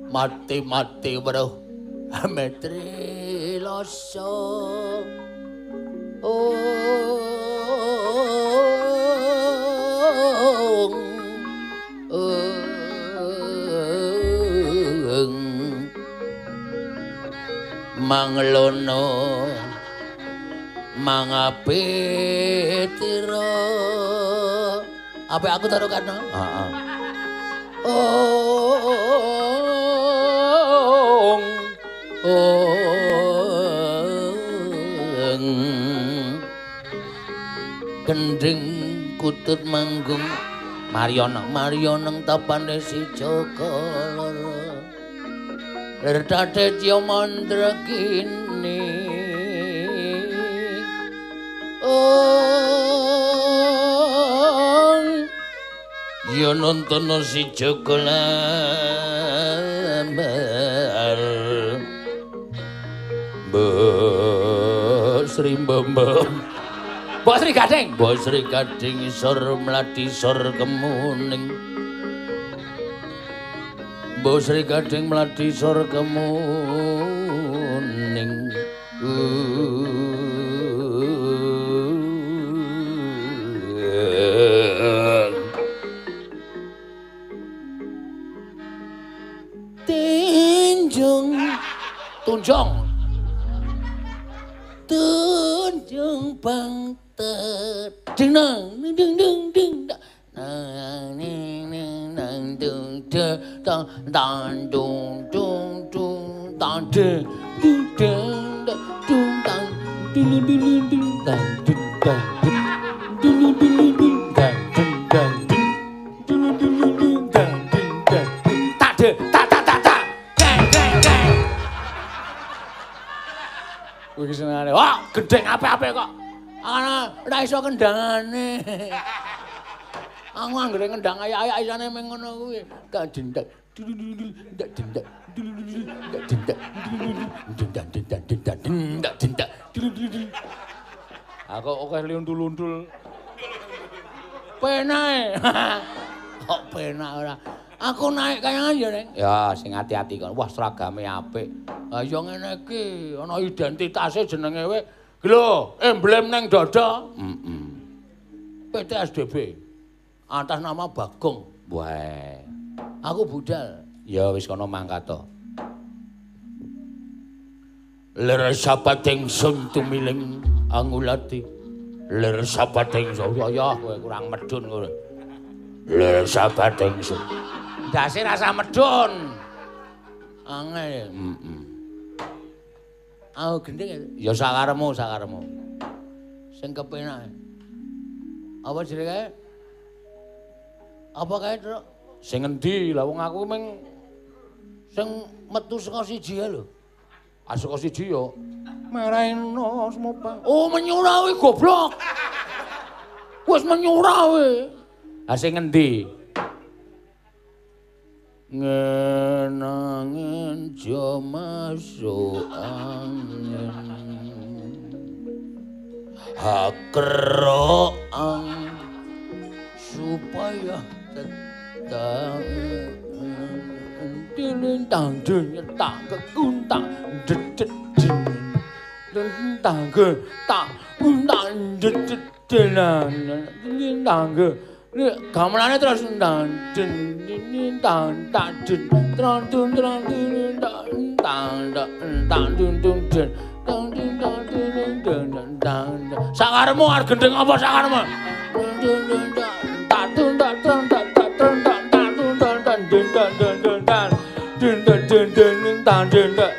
Mati-mati weruh Ametri loso. Manglono mangapitira. Apa aku taruh kana? Heeh. Gending kutut manggung Mariono Mariono tapane si Joko loro. Lertate Tyo Mandrakini. Ya nonton si Joko Lambar. Mbok Sri Mbok. Mbok Sri Gading. Mbok Sri Gading isor mlati sor kemuning. Mbok Sri Gading mlati sor kemuning. Tunjung tunjung tunjung bangtet ding nang ding ding ding nang ning ning nang dung de tang tang dung dung dung tang de dung deng dung tang dulu dulu dulu tang dung tang dulu dulu dulu tang dung tang dulu dulu dulu tang dung tang tak de tak tak tak tak geng geng geng. Kuwi senengane. Wah, gendeng apik-apik kok. Ana ora iso kendangane. Aku anggere ngendang ayak-ayak isane meng ngono kuwi. Tak dendak dendak dendak dendak dendak dendak dendak dendak dendak dendak. Aku akeh lundul-lundul. Penae. Kok penak ora. Aku naik kayangan ya, Neng. Ya, sing ati-ati kon. Wah, seragame apik. Ha ya ngene iki, ana identitase jenenge we. Lho, emblem neng dada. Heeh. PT SDB. Atas nama Bagong. Wah. Aku budal. Ya wis kono mangkat to. Lir sapating sun tumiling angulati. Lir sapating sun. Ya kowe kurang medun kowe. Lir sapating sun. Ndase rasa medun. Angel. Heeh. Aku gending ya sakaremu, sakaremu. Sing kepenak. Apa jenenge kae? Apa kae, Truk? Sing endi? Lah wong aku ming sing metu saka siji ae lho. Ah saka siji yo. Mereno semopa. Oh, menyura kuwi goblok. Wis menyura kuwi. Ah sing endi? Ngenangen jo masuk angin. Hakroang supaya tetap dilintang tak kekuntang dedet tentang ke tak untang dedet lintang ke gamelane terus tentang den tang tak den tang tun tang tun tang tang tun tun den tang tun tang tun den tang sakaremu arep gendeng apa sakaremu tak tun tak tun tak tak tun tak tang tun tang tang den tang den den tang den den den den tang den den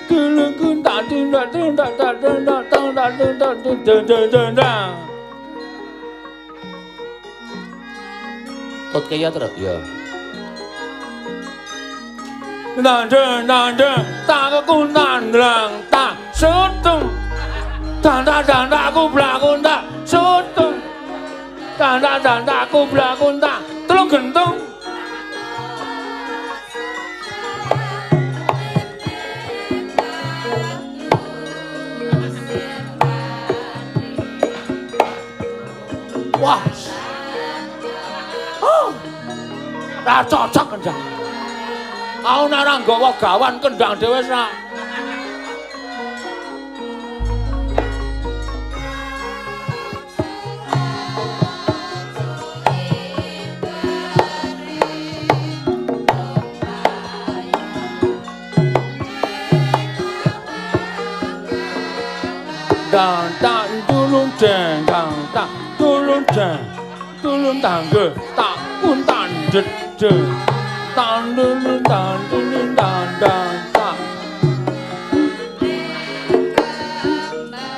den tang tun tang tun tang tang tun tang tang tun tang tun den den den tang. Tot kaya terus ya. Nang den nang den tak kunang lang tak Sutung. Dandak-dandak kublak kuntak. Sutung. Dandak-dandak kublak kuntak. Telung gentung. Wah. Oh. Ra cocok kendang. Aku nek ora nggawa gawan kendang dhewe wis ra. Dan tak tulung jeng, dan tak tulung jeng, tulung tangge, tak pun tandet de, tan tulung tan tulung tan dan tak.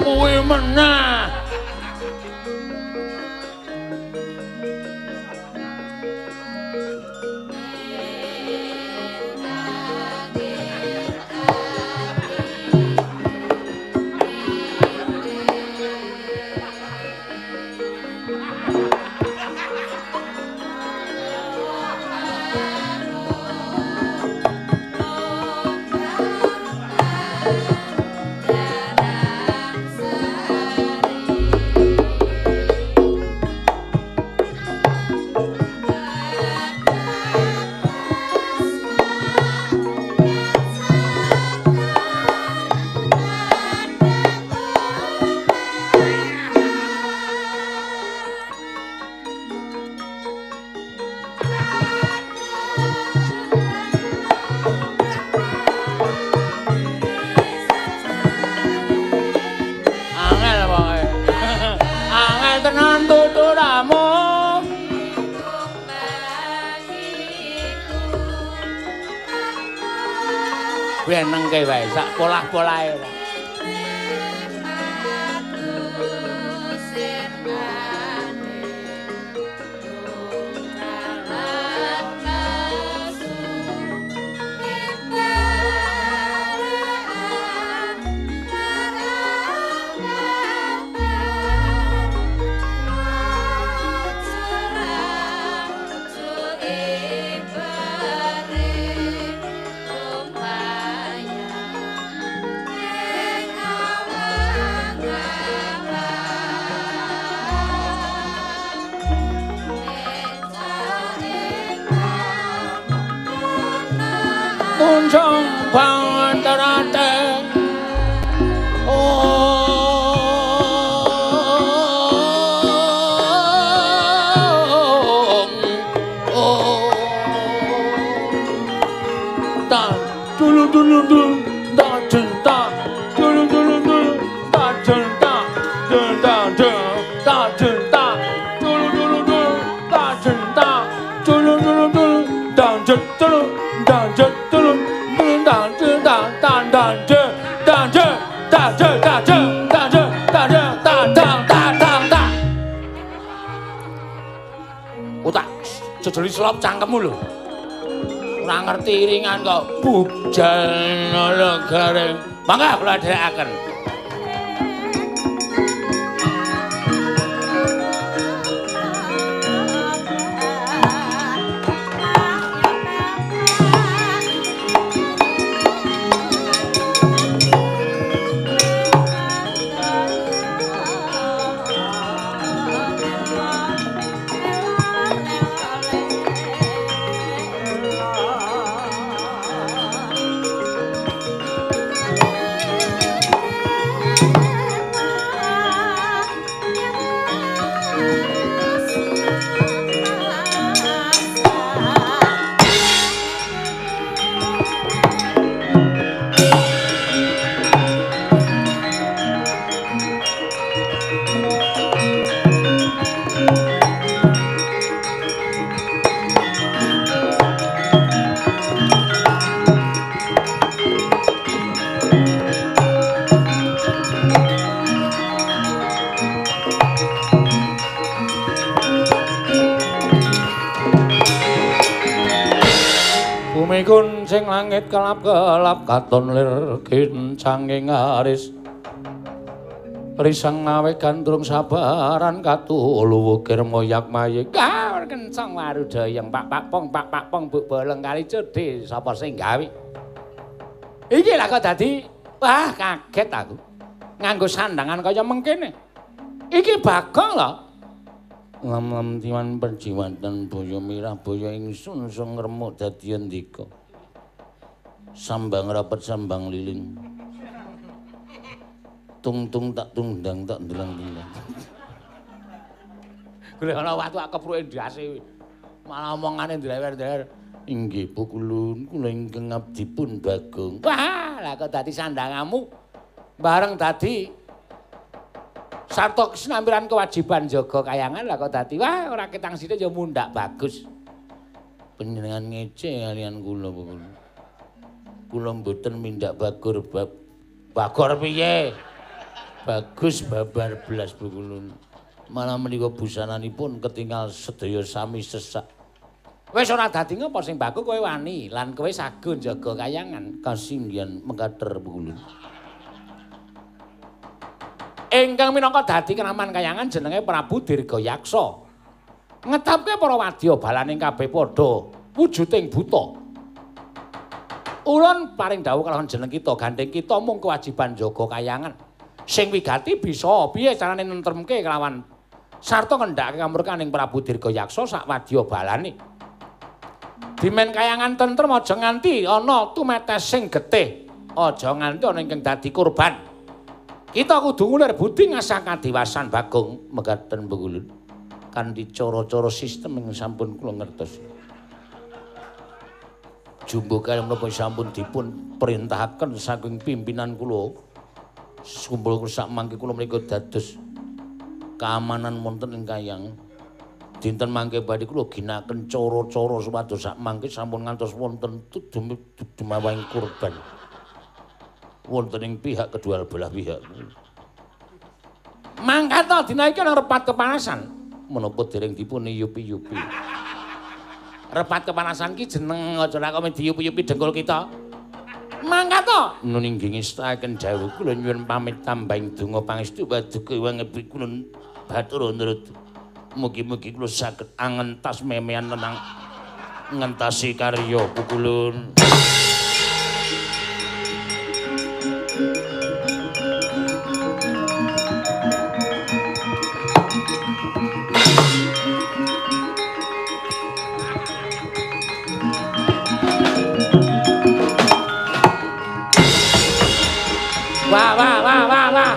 Kuwi meneh. Nengke wae sak polah-polahe ora. Jejeli selop cangkemmu lho. Ora ngerti iringan kok bujal nala garing. Mangga kula dherekaken. Thank you. Kuncing langit kelap-kelap katon lir kincanging aris. Risang mawe gandrung sabaran katulu wukir moyak mayik. Gaur kencang warudayang pak pak pong pak pak pong buk bolong kali cudhi sapa sing gawe. Iki lah kok dadi wah kaget aku. Nganggo sandangan kaya mengkene. Iki Bagong lho. Lam-lam tiwan perjiwatan boyo mirah boyo ingsun sung ngremuk dadi ndika. Sambang rapet sambang lilin. Tung-tung tak tundang tak ndelang-ndelang. Golek ana watu ak kepruke ndase. Malah omongane ndlewer-ndlewer. Inggih pukulun kula ingkang abdipun Bagong. Wah, lah kok dadi sandangamu bareng dadi sarta kesinampiran kewajiban jaga kayangan lah kok dadi wah ora ketang sithik ya mundhak bagus. Panjenengan ngece kalian kula pukulun. Kula mboten mindak bagur bab bagor piye? Bagus babar belas pukulun. Malah menika busananipun ketinggal sedaya sami sesak. Wis ora dadi ngapa sing baku kowe wani lan kowe sagun jaga kayangan kasinggihan mekater pukulun. Ingkang minangka dadi kraman kayangan jenenge Prabu Dirgayaksa. Ngetapke para wadya balaning kabeh padha wujuding buta. Ulun paring dawuh kalawan jeneng kita gandheng kita mung kewajiban jaga kayangan. Sing wigati bisa piye carane nentremke kelawan sarta ngendhakake kamurkaning Prabu Dirgayaksa sak wadya balane. Dimen kayangan tentrem aja nganti ana tumetes sing getih, aja nganti ana ingkang dadi korban. Kita kudu ngulir budi ngasah kadiwasan Bagong mekaten pukulun. Kanthi cara-cara sistem ing sampun kula ngertos. Jumbo kaya menapa sampun dipun perintahaken saking pimpinan kula. Kumpul sak mangke kula menika dados keamanan wonten ing kayangan. Dinten mangke badhe kula ginakaken cara-cara supados sak mangke sampun ngantos wonten dumawahing kurban. Wonten ing pihak kedua belah pihak. Mangkata dina iki ana repat kepanasan. Menapa dereng dipun iyupi-yupi. Repat kepanasan ki jeneng aja ora kok diyupi-yupi dengkul kita. Mangkata nun inggih ngestakaken dawuh kula nyuwun pamit tambahing donga pangestu paduka wangebi kula batur nurut. Mugi-mugi kula saged angentas memean tenang ngentasi karya pukulun. Wah wah wah wah wah.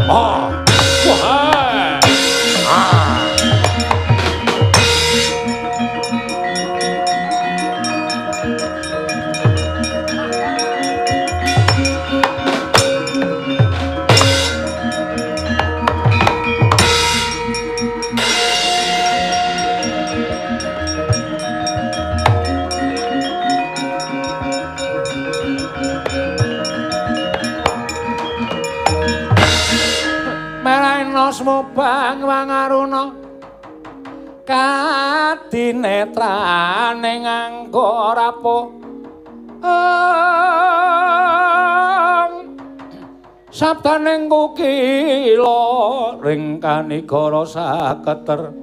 Oh, wah. Ah. Smobang wangaruna kadinetrane nganggo rapo sabdaning kukila ring kanigara saketer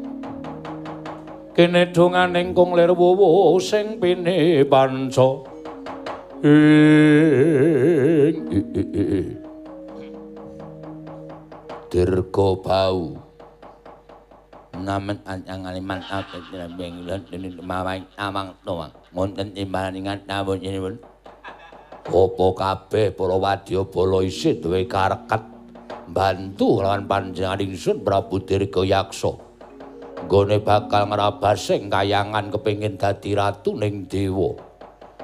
kene donganing kung lir wuwu sing pini panca ing Dirga bau namen anyang aliman akeh benglan mawang amang toang wonten imbalan nawon nyuwun apa kabeh para wadya bala isih duwe karekat mbantu lawan panjenengan ingsun Prabu Dirgayaksa nggone bakal ngrabasing kayangan kepengin dadi ratu ning dewa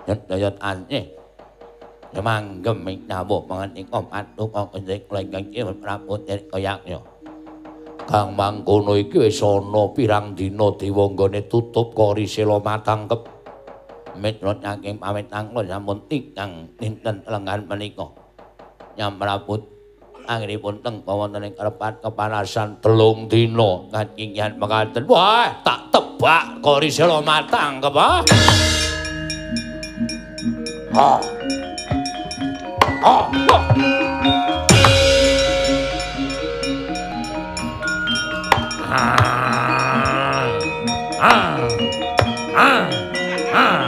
nyet-nyet aneh Manggem ing dawuh pangantika paduka Gusti kula ingkang Prabu Dirgayaksa. Kang mangkono iki wis ana pirang dina dewa nggone tutup Kori Sela matangkep. Miturut saking pamitang kula sampun tigang dinten lenggan menika. Nyam Prabu anggenipun tengka wonten ing krepat kepanasan 3 dina kacinggihan mekaten. Wah, tak tebak Kori Sela matangkep ah. Ah. Ah. Ah. Ah. Ah. Ah.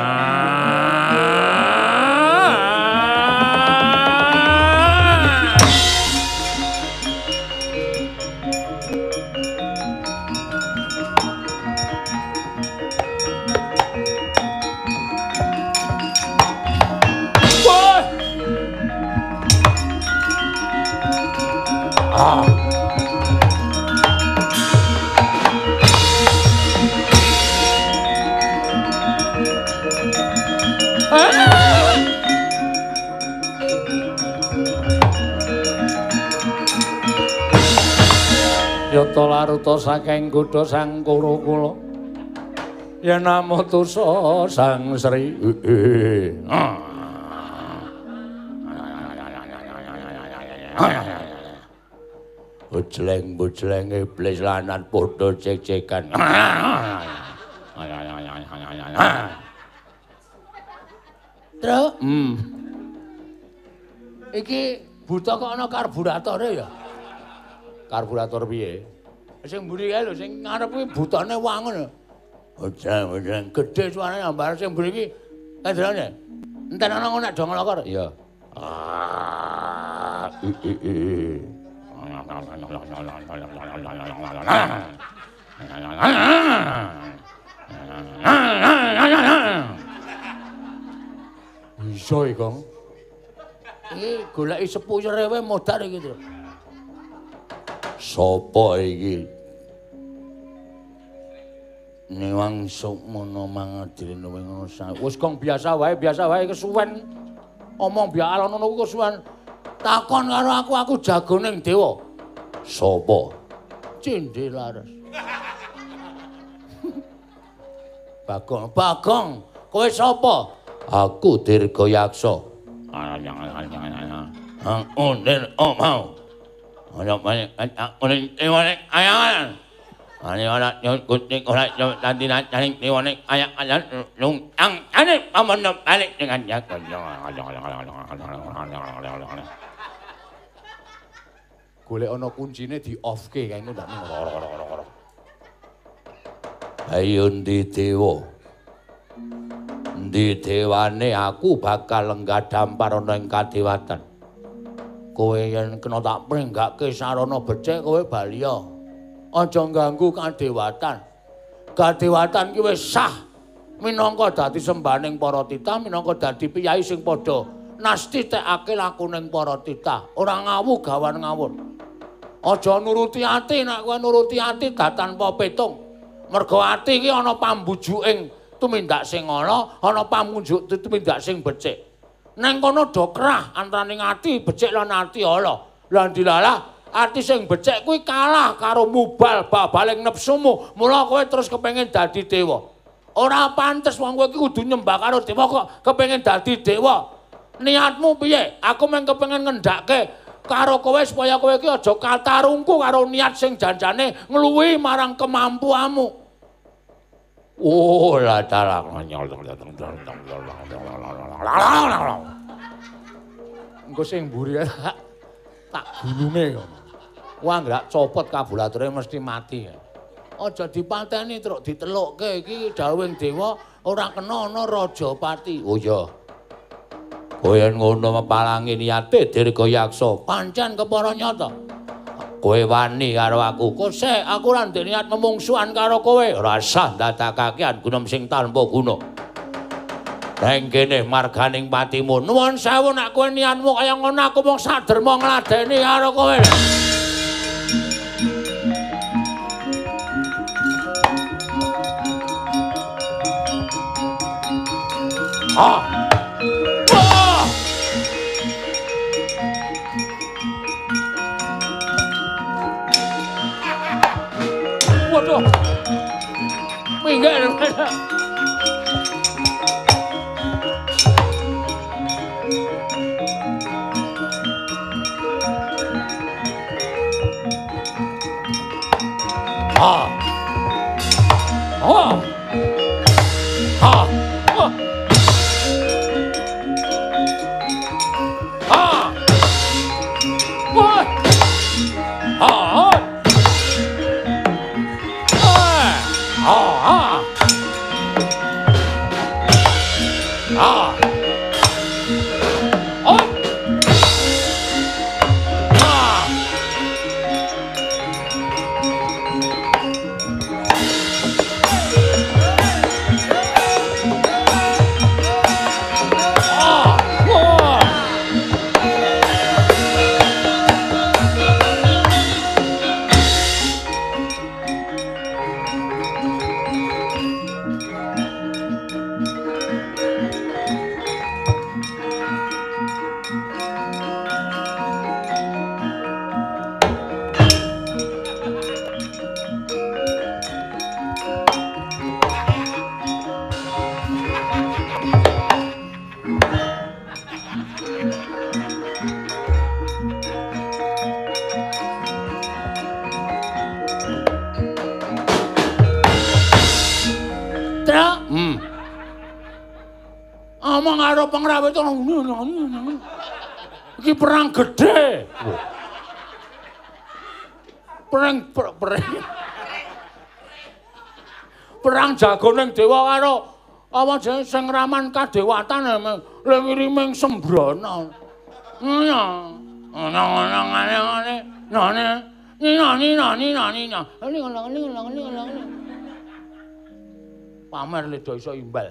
Yata laruta saking godha sang Kuru kula. Yen amutusa Sang Sri. Bojleng-bojleng iblis lanat padha cek-cekan. Truk. Iki buta kok ana karburatore ya? Karburator piye? Sing mburi kae lho, sing ngarep kuwi butane wangun. Bojleng-bojleng gedhe suarane ambar sing mburi iki kendrone. Enten ana ngono nek do nglokor. Iya. Ah. Iso iki, Kong. Iki goleki sepuyere wae modar iki, Tru. Sopo iki? Niwang sukmana mangadine ngono. Wis Kong biasa wae kesuwen. Omong biak alon ngono kuwi kesuwen. Takon karo aku, aku jago ning dewa. Sopo? Cindhe Laras. Bagong, Bagong, kowe sapa? Aku Dirgayaksa. Golek ana kuncine di off-ke kae engko ndak. Ayo ndi dewa? Endi dewane aku bakal lenggah dampar ana ing kadewatan. Kowe yen kena tak pringgake sarana becik kowe baliya. Aja ngganggu kadewatan. Kadewatan ki wis sah minangka dadi sembahaning para titah, minangka dadi piyai sing padha nastitekake lakuning para titah. Ora ngawu gawan ngawur. Aja nuruti ati, nek kowe nuruti ati tanpa petung. Mergo ati iki ana pambujuking tumindak sing ala, ana pamunjuk tumindak sing becik. Neng kono do kerah antaraning ati becik lan ati ala. Lah dilalah ati sing becik kuwi kalah karo mubal babaling nepsumu. Mula kowe terus kepengin dadi dewa. Ora pantes wong kowe iki kudu nyembah karo dewa kok kepengin dadi dewa. Niatmu piye? Aku mung kepengin ngendhake karo kowe supaya kowe iki aja katarungku karo niat sing janjane ngluwihi marang kemampuanmu. Oh, la dalah. Engko sing mburi tak gununge ngono. Wah, nggak copot karburatore mesti mati. Aja dipateni, truk ditelukke iki dawuhing dewa ora kena ana rajapati. Oh iya. Kowe yen ngono mepalangi niate Dirgayaksa, pancen kepara nyata. Kowe wani karo aku. Kosek aku ora ndek niat memungsuhan karo kowe. Ora sah ndadakake gunem sing tanpa guna. Neng kene marganing patimu. Nuwun sewu nek kowe niatmu kaya ngono aku mung saderma ngladeni karo kowe. Ah. Wah! Waduh. Minggir. Ah. Ah. Ah. Ah. Ah. Wah. Ah. Ah. Ah. Ah. Ah. Ah. Wah. Omong karo pengrawit iki perang gedhe. Perang perang jago ning dewa karo apa jenenge sing raman kadewatan le ngiriming Sembrana. Iya. Ana ana ngene ngene. Nane. Nina nina nina nina. Pamer le do iso imbal.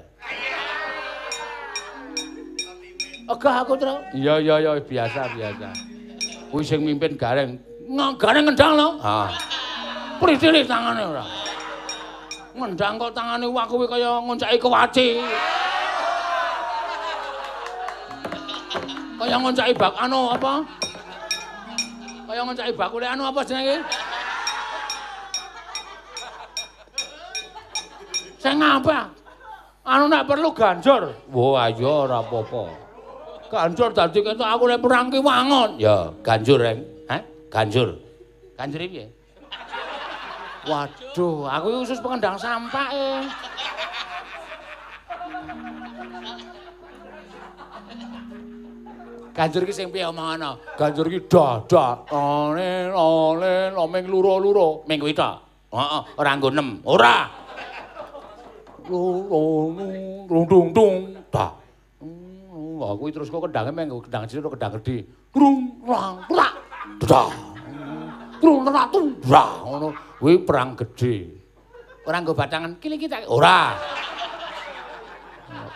Ogah aku, Tru. Iya iya iya biasa biasa. Kuwi sing mimpin Gareng. Gareng ngendang lho. Ha. Pritili tangane ora. Ngendang kok tangane wah kuwi kaya ngonceki kewaci. Kaya ngonceki bak anu apa? Kaya ngonceki bakule anu apa jenenge? Sing ngapa? Anu nek perlu ganjur. Wah, ayo ora apa-apa. Ganjur dadi ketok aku lek perang ki wangun. Ya, ganjur, Reng. Hah? Ganjur. Ganjur piye? Waduh, aku iki khusus pengendang sampah e. Ganjur ki sing piye omongana? Ganjur ki dah dah ole ole ming loro-loro, ming kuwi tok. Heeh, ora nggo 6. Ora. Rung dung dung dah. Wah, kuwi terus kok kendange meng kendang cilik karo kendang gedhe. Krung rang prak. Dah. Krung rak tung. Dah ngono. Kuwi perang gedhe. Ora nggo batangan kiling kita. Ora.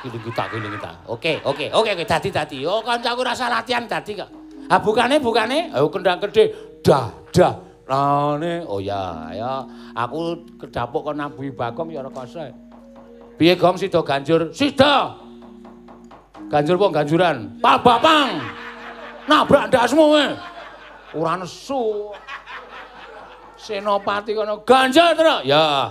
Kiling kita, kiling kita. Oke, oke, oke, oke, dadi dadi. Oh, kancaku rasa latihan dadi kok. Ah bukane bukane, ayo kendang gedhe. Dah, dah. Lane. Oh ya, ya. Aku kedapuk kon nabuhi Bagong ya rekoso. Piye Gong sida ganjur? Sida. Ganjur apa ganjuran? Pal bapang. Nabrak ndasmu kowe. Ora nesu. Senopati kono ganjur terus. Ya.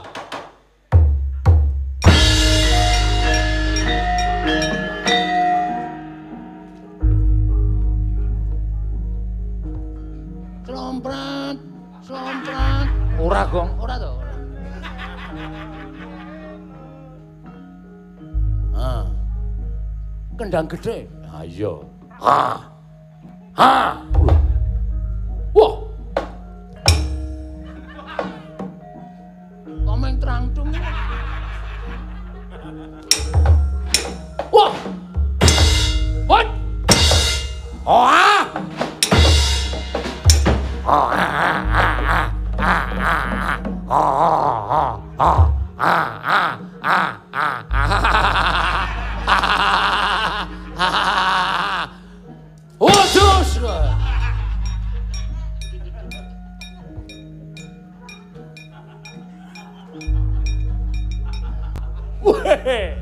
Slomprat, slomprat. Ora Gong, ora to. Ah. Kendang gedhe. Ha iya. Ha. Ha. Wah. Komeng trangtung. Wah. Hot. Oh. Ah. Ah ah ah ah ah ah ah ah ah ah ah. Waduh. Weh.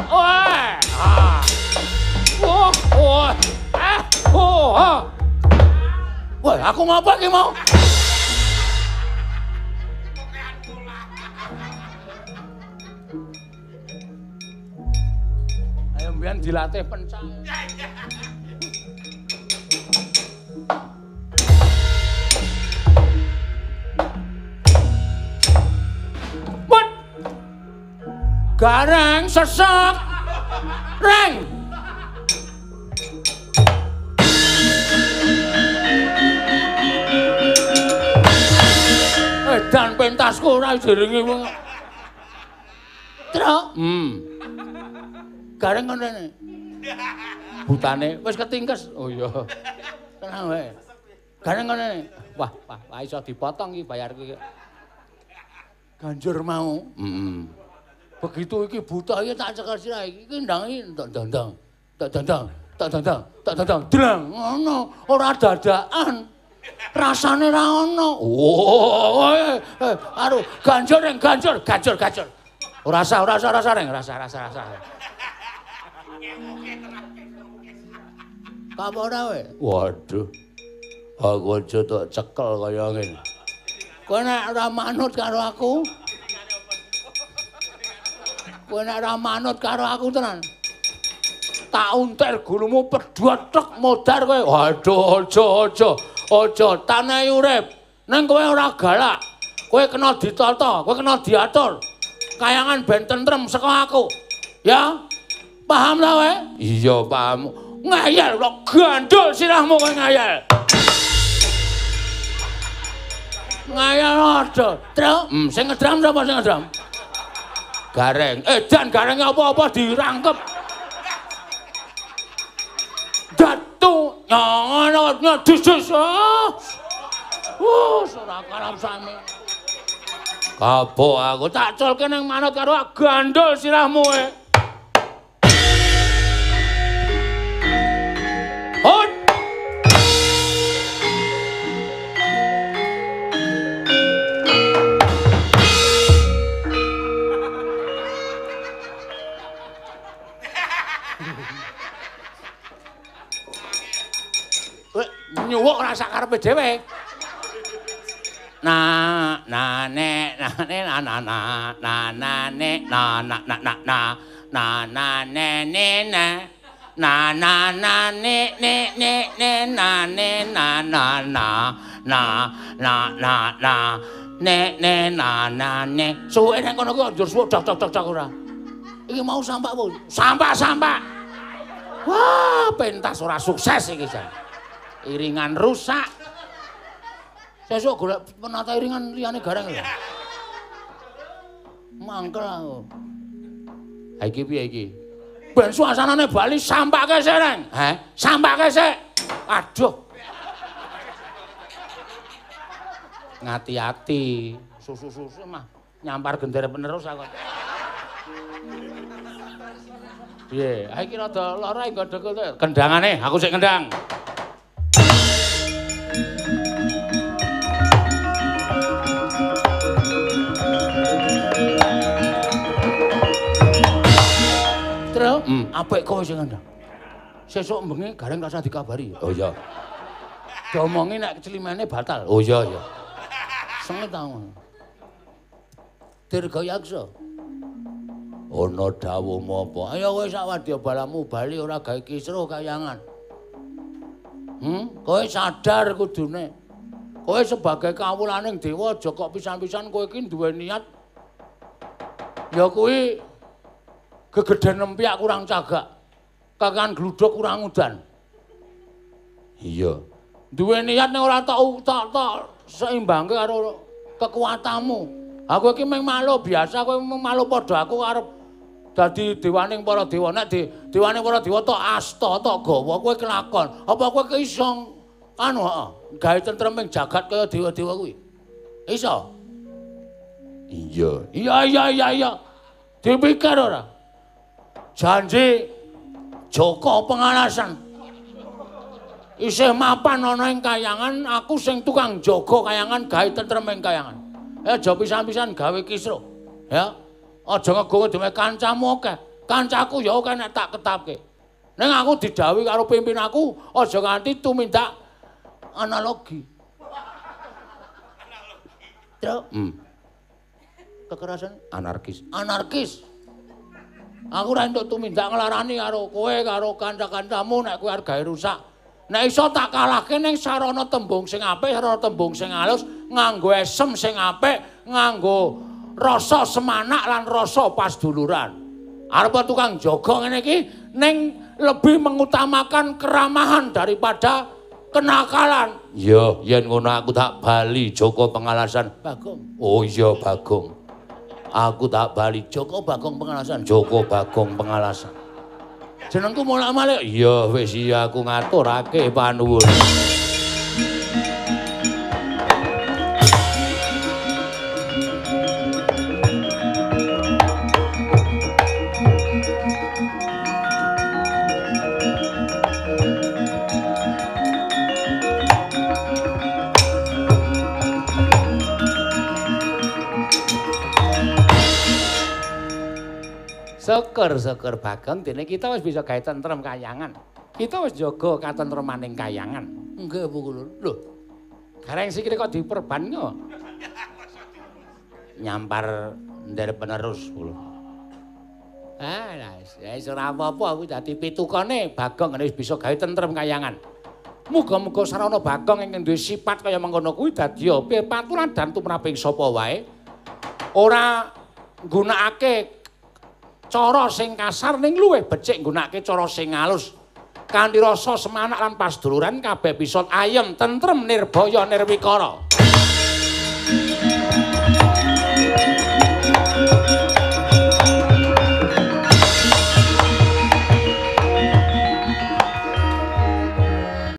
Wah. Ah. Wah, wah. Ah, oh, ah. Wah, aku ngapa iki mau? Mbiyen dilatih pencak. Wet. Gareng sesek. Reng. Edan pentasku ora diringi wong. Truk. Gareng ngene. Butane wis ketingkes. Oh iya. Tenang wae. Gareng ngene. Wah, wah, wah iso dipotong iki bayarku iki. Ganjur mau. Begitu iki buta iki tak cekel sirah iki. Iki ndang iki entuk ndang. Tak dandang, tak dandang, tak dandang. Drang ngono, ora dadakan. Rasane ra ono. Oh, aduh, ganjur reng, ganjur, ganjur, ganjur. Ora sah, ora sah, ora sah reng, rasa, rasa, rasa. Apa ora kowe? Waduh. Aku aja tok cekel kaya ngene. Kowe nek ora manut karo aku. Kowe nek ora manut karo aku tenan. Tak untel gulumu pedhot tek modar kowe. Waduh, aja, aja. Aja tanehi urip. Ning kowe ora galak. Kowe kena ditata, kowe kena diatur. Kayangan ben tentrem saka aku. Ya? Paham ta kowe? Iya, paham. Ngayal kok gandul sirahmu kowe ngayal. Ngayal aja. Truk, sing ngedram sapa sing ngedram? Gareng. Edan gareng apa-apa dirangkep. Datu nyono nyedus. Ora karep sami. Kapok aku tak culke nang manut karo gandul sirahmu kowe. Hot. Nyuwuk ora sak karepe dhewe. Na na ne na ne na na na na na ne na na na na na na na ne ne na na na na ne ne ne ne na ne na na na na na na na ne ne na na ne. Suwe nang kono kuwi njur suwuk dok dok dok ora. Iki mau sampak apa? Sampak sampak. Wah, pentas ora sukses iki jan. Iringan rusak. Sesuk golek penata iringan liyane gareng lho. Mangkel aku. Ha iki piye iki? Ben suasanane bali sampake sik, Reng. Heh, sampake sik. Aduh. Ngati-ati, susu-susu mah nyampar gendera penerus aku. Piye? Ha iki rada lara nggodhok. Kendangane, aku sik kendang. Apik kowe sing ngandang. Sesuk bengi gareng rasa dikabari. Oh iya. Diomongi nek celimane batal. Oh iya iya. Sengit ta ngono. Dirgayaksa. Ana dawuhmu apa? Ayo kowe sak wadya balamu bali ora gawe kisruh kayangan. Kowe sadar kudune. Kowe sebagai kawulaning dewa aja kok pisan-pisan kowe iki duwe niat ya kuwi gegeden nempiak kurang cagak, kakean gluduk kurang udan. Iya. Duwe niat nek ora tak seimbangke karo kekuatanmu. Aku iki mung makhluk biasa, kowe mung makhluk padha aku arep dadi dewaning para dewa. Nek dewaning para dewa tok asta tok gawa kowe kelakon. Apa kowe iso anu heeh, gawe tentreming jagat kaya dewa-dewa kuwi? Iso? Iya. Iya iya iya iya. Dipikir ora? Janji Joko pengalasan isih mapan ana ing kayangan, aku sing tukang jaga kayangan gawe tentrem ing kayangan. Aja pisan-pisan gawe kisruh. Ya. Aja ngegonge dhewe kancamu akeh. Kancaku ya akeh nek tak ketapke. Ning aku didhawuhi karo pimpinanku aja nganti tumindak analogi. Truk. Kekerasan anarkis. Anarkis. Aku ora entuk tumindak nglarani karo kowe karo kanca-kancamu nek kowe arep gawe rusak. Nek iso tak kalahke ning sarana tembung sing apik, sarana tembung sing alus, nganggo esem sing apik, nganggo rasa semanak lan rasa pasduluran. Arep tukang jaga ngene iki ning lebih mengutamakan keramahan daripada kenakalan. Iya, yen ngono aku tak bali Joko Pengalasan. Bagong. Oh iya Bagong. Aku tak bali Joko Bagong Pengalasan. Joko Bagong Pengalasan. Jenengku molak-malik. Iya wis iya aku ngaturake panuwun. Syukur-syukur Bagong dene kita wis bisa gawe tentrem kayangan. Kita wis jaga katentremaning kayangan. Nggih Bu Kulun. Lho. Gareng sikile kok diperban kok. Nyampar nder penerus kula. Ah, wis ora apa-apa aku dadi pitukane Bagong ngene wis bisa gawe tentrem kayangan. Muga-muga sarana Bagong ingkang duwe sifat kaya mengkono kuwi dadi paturan dan tumraping sapa wae. Ora nggunakake cara sing kasar ning luwih becik nggunakake cara sing alus kanthi rasa semanak lan pasduluran kabeh bisa ayem tentrem nirbaya nirwikara.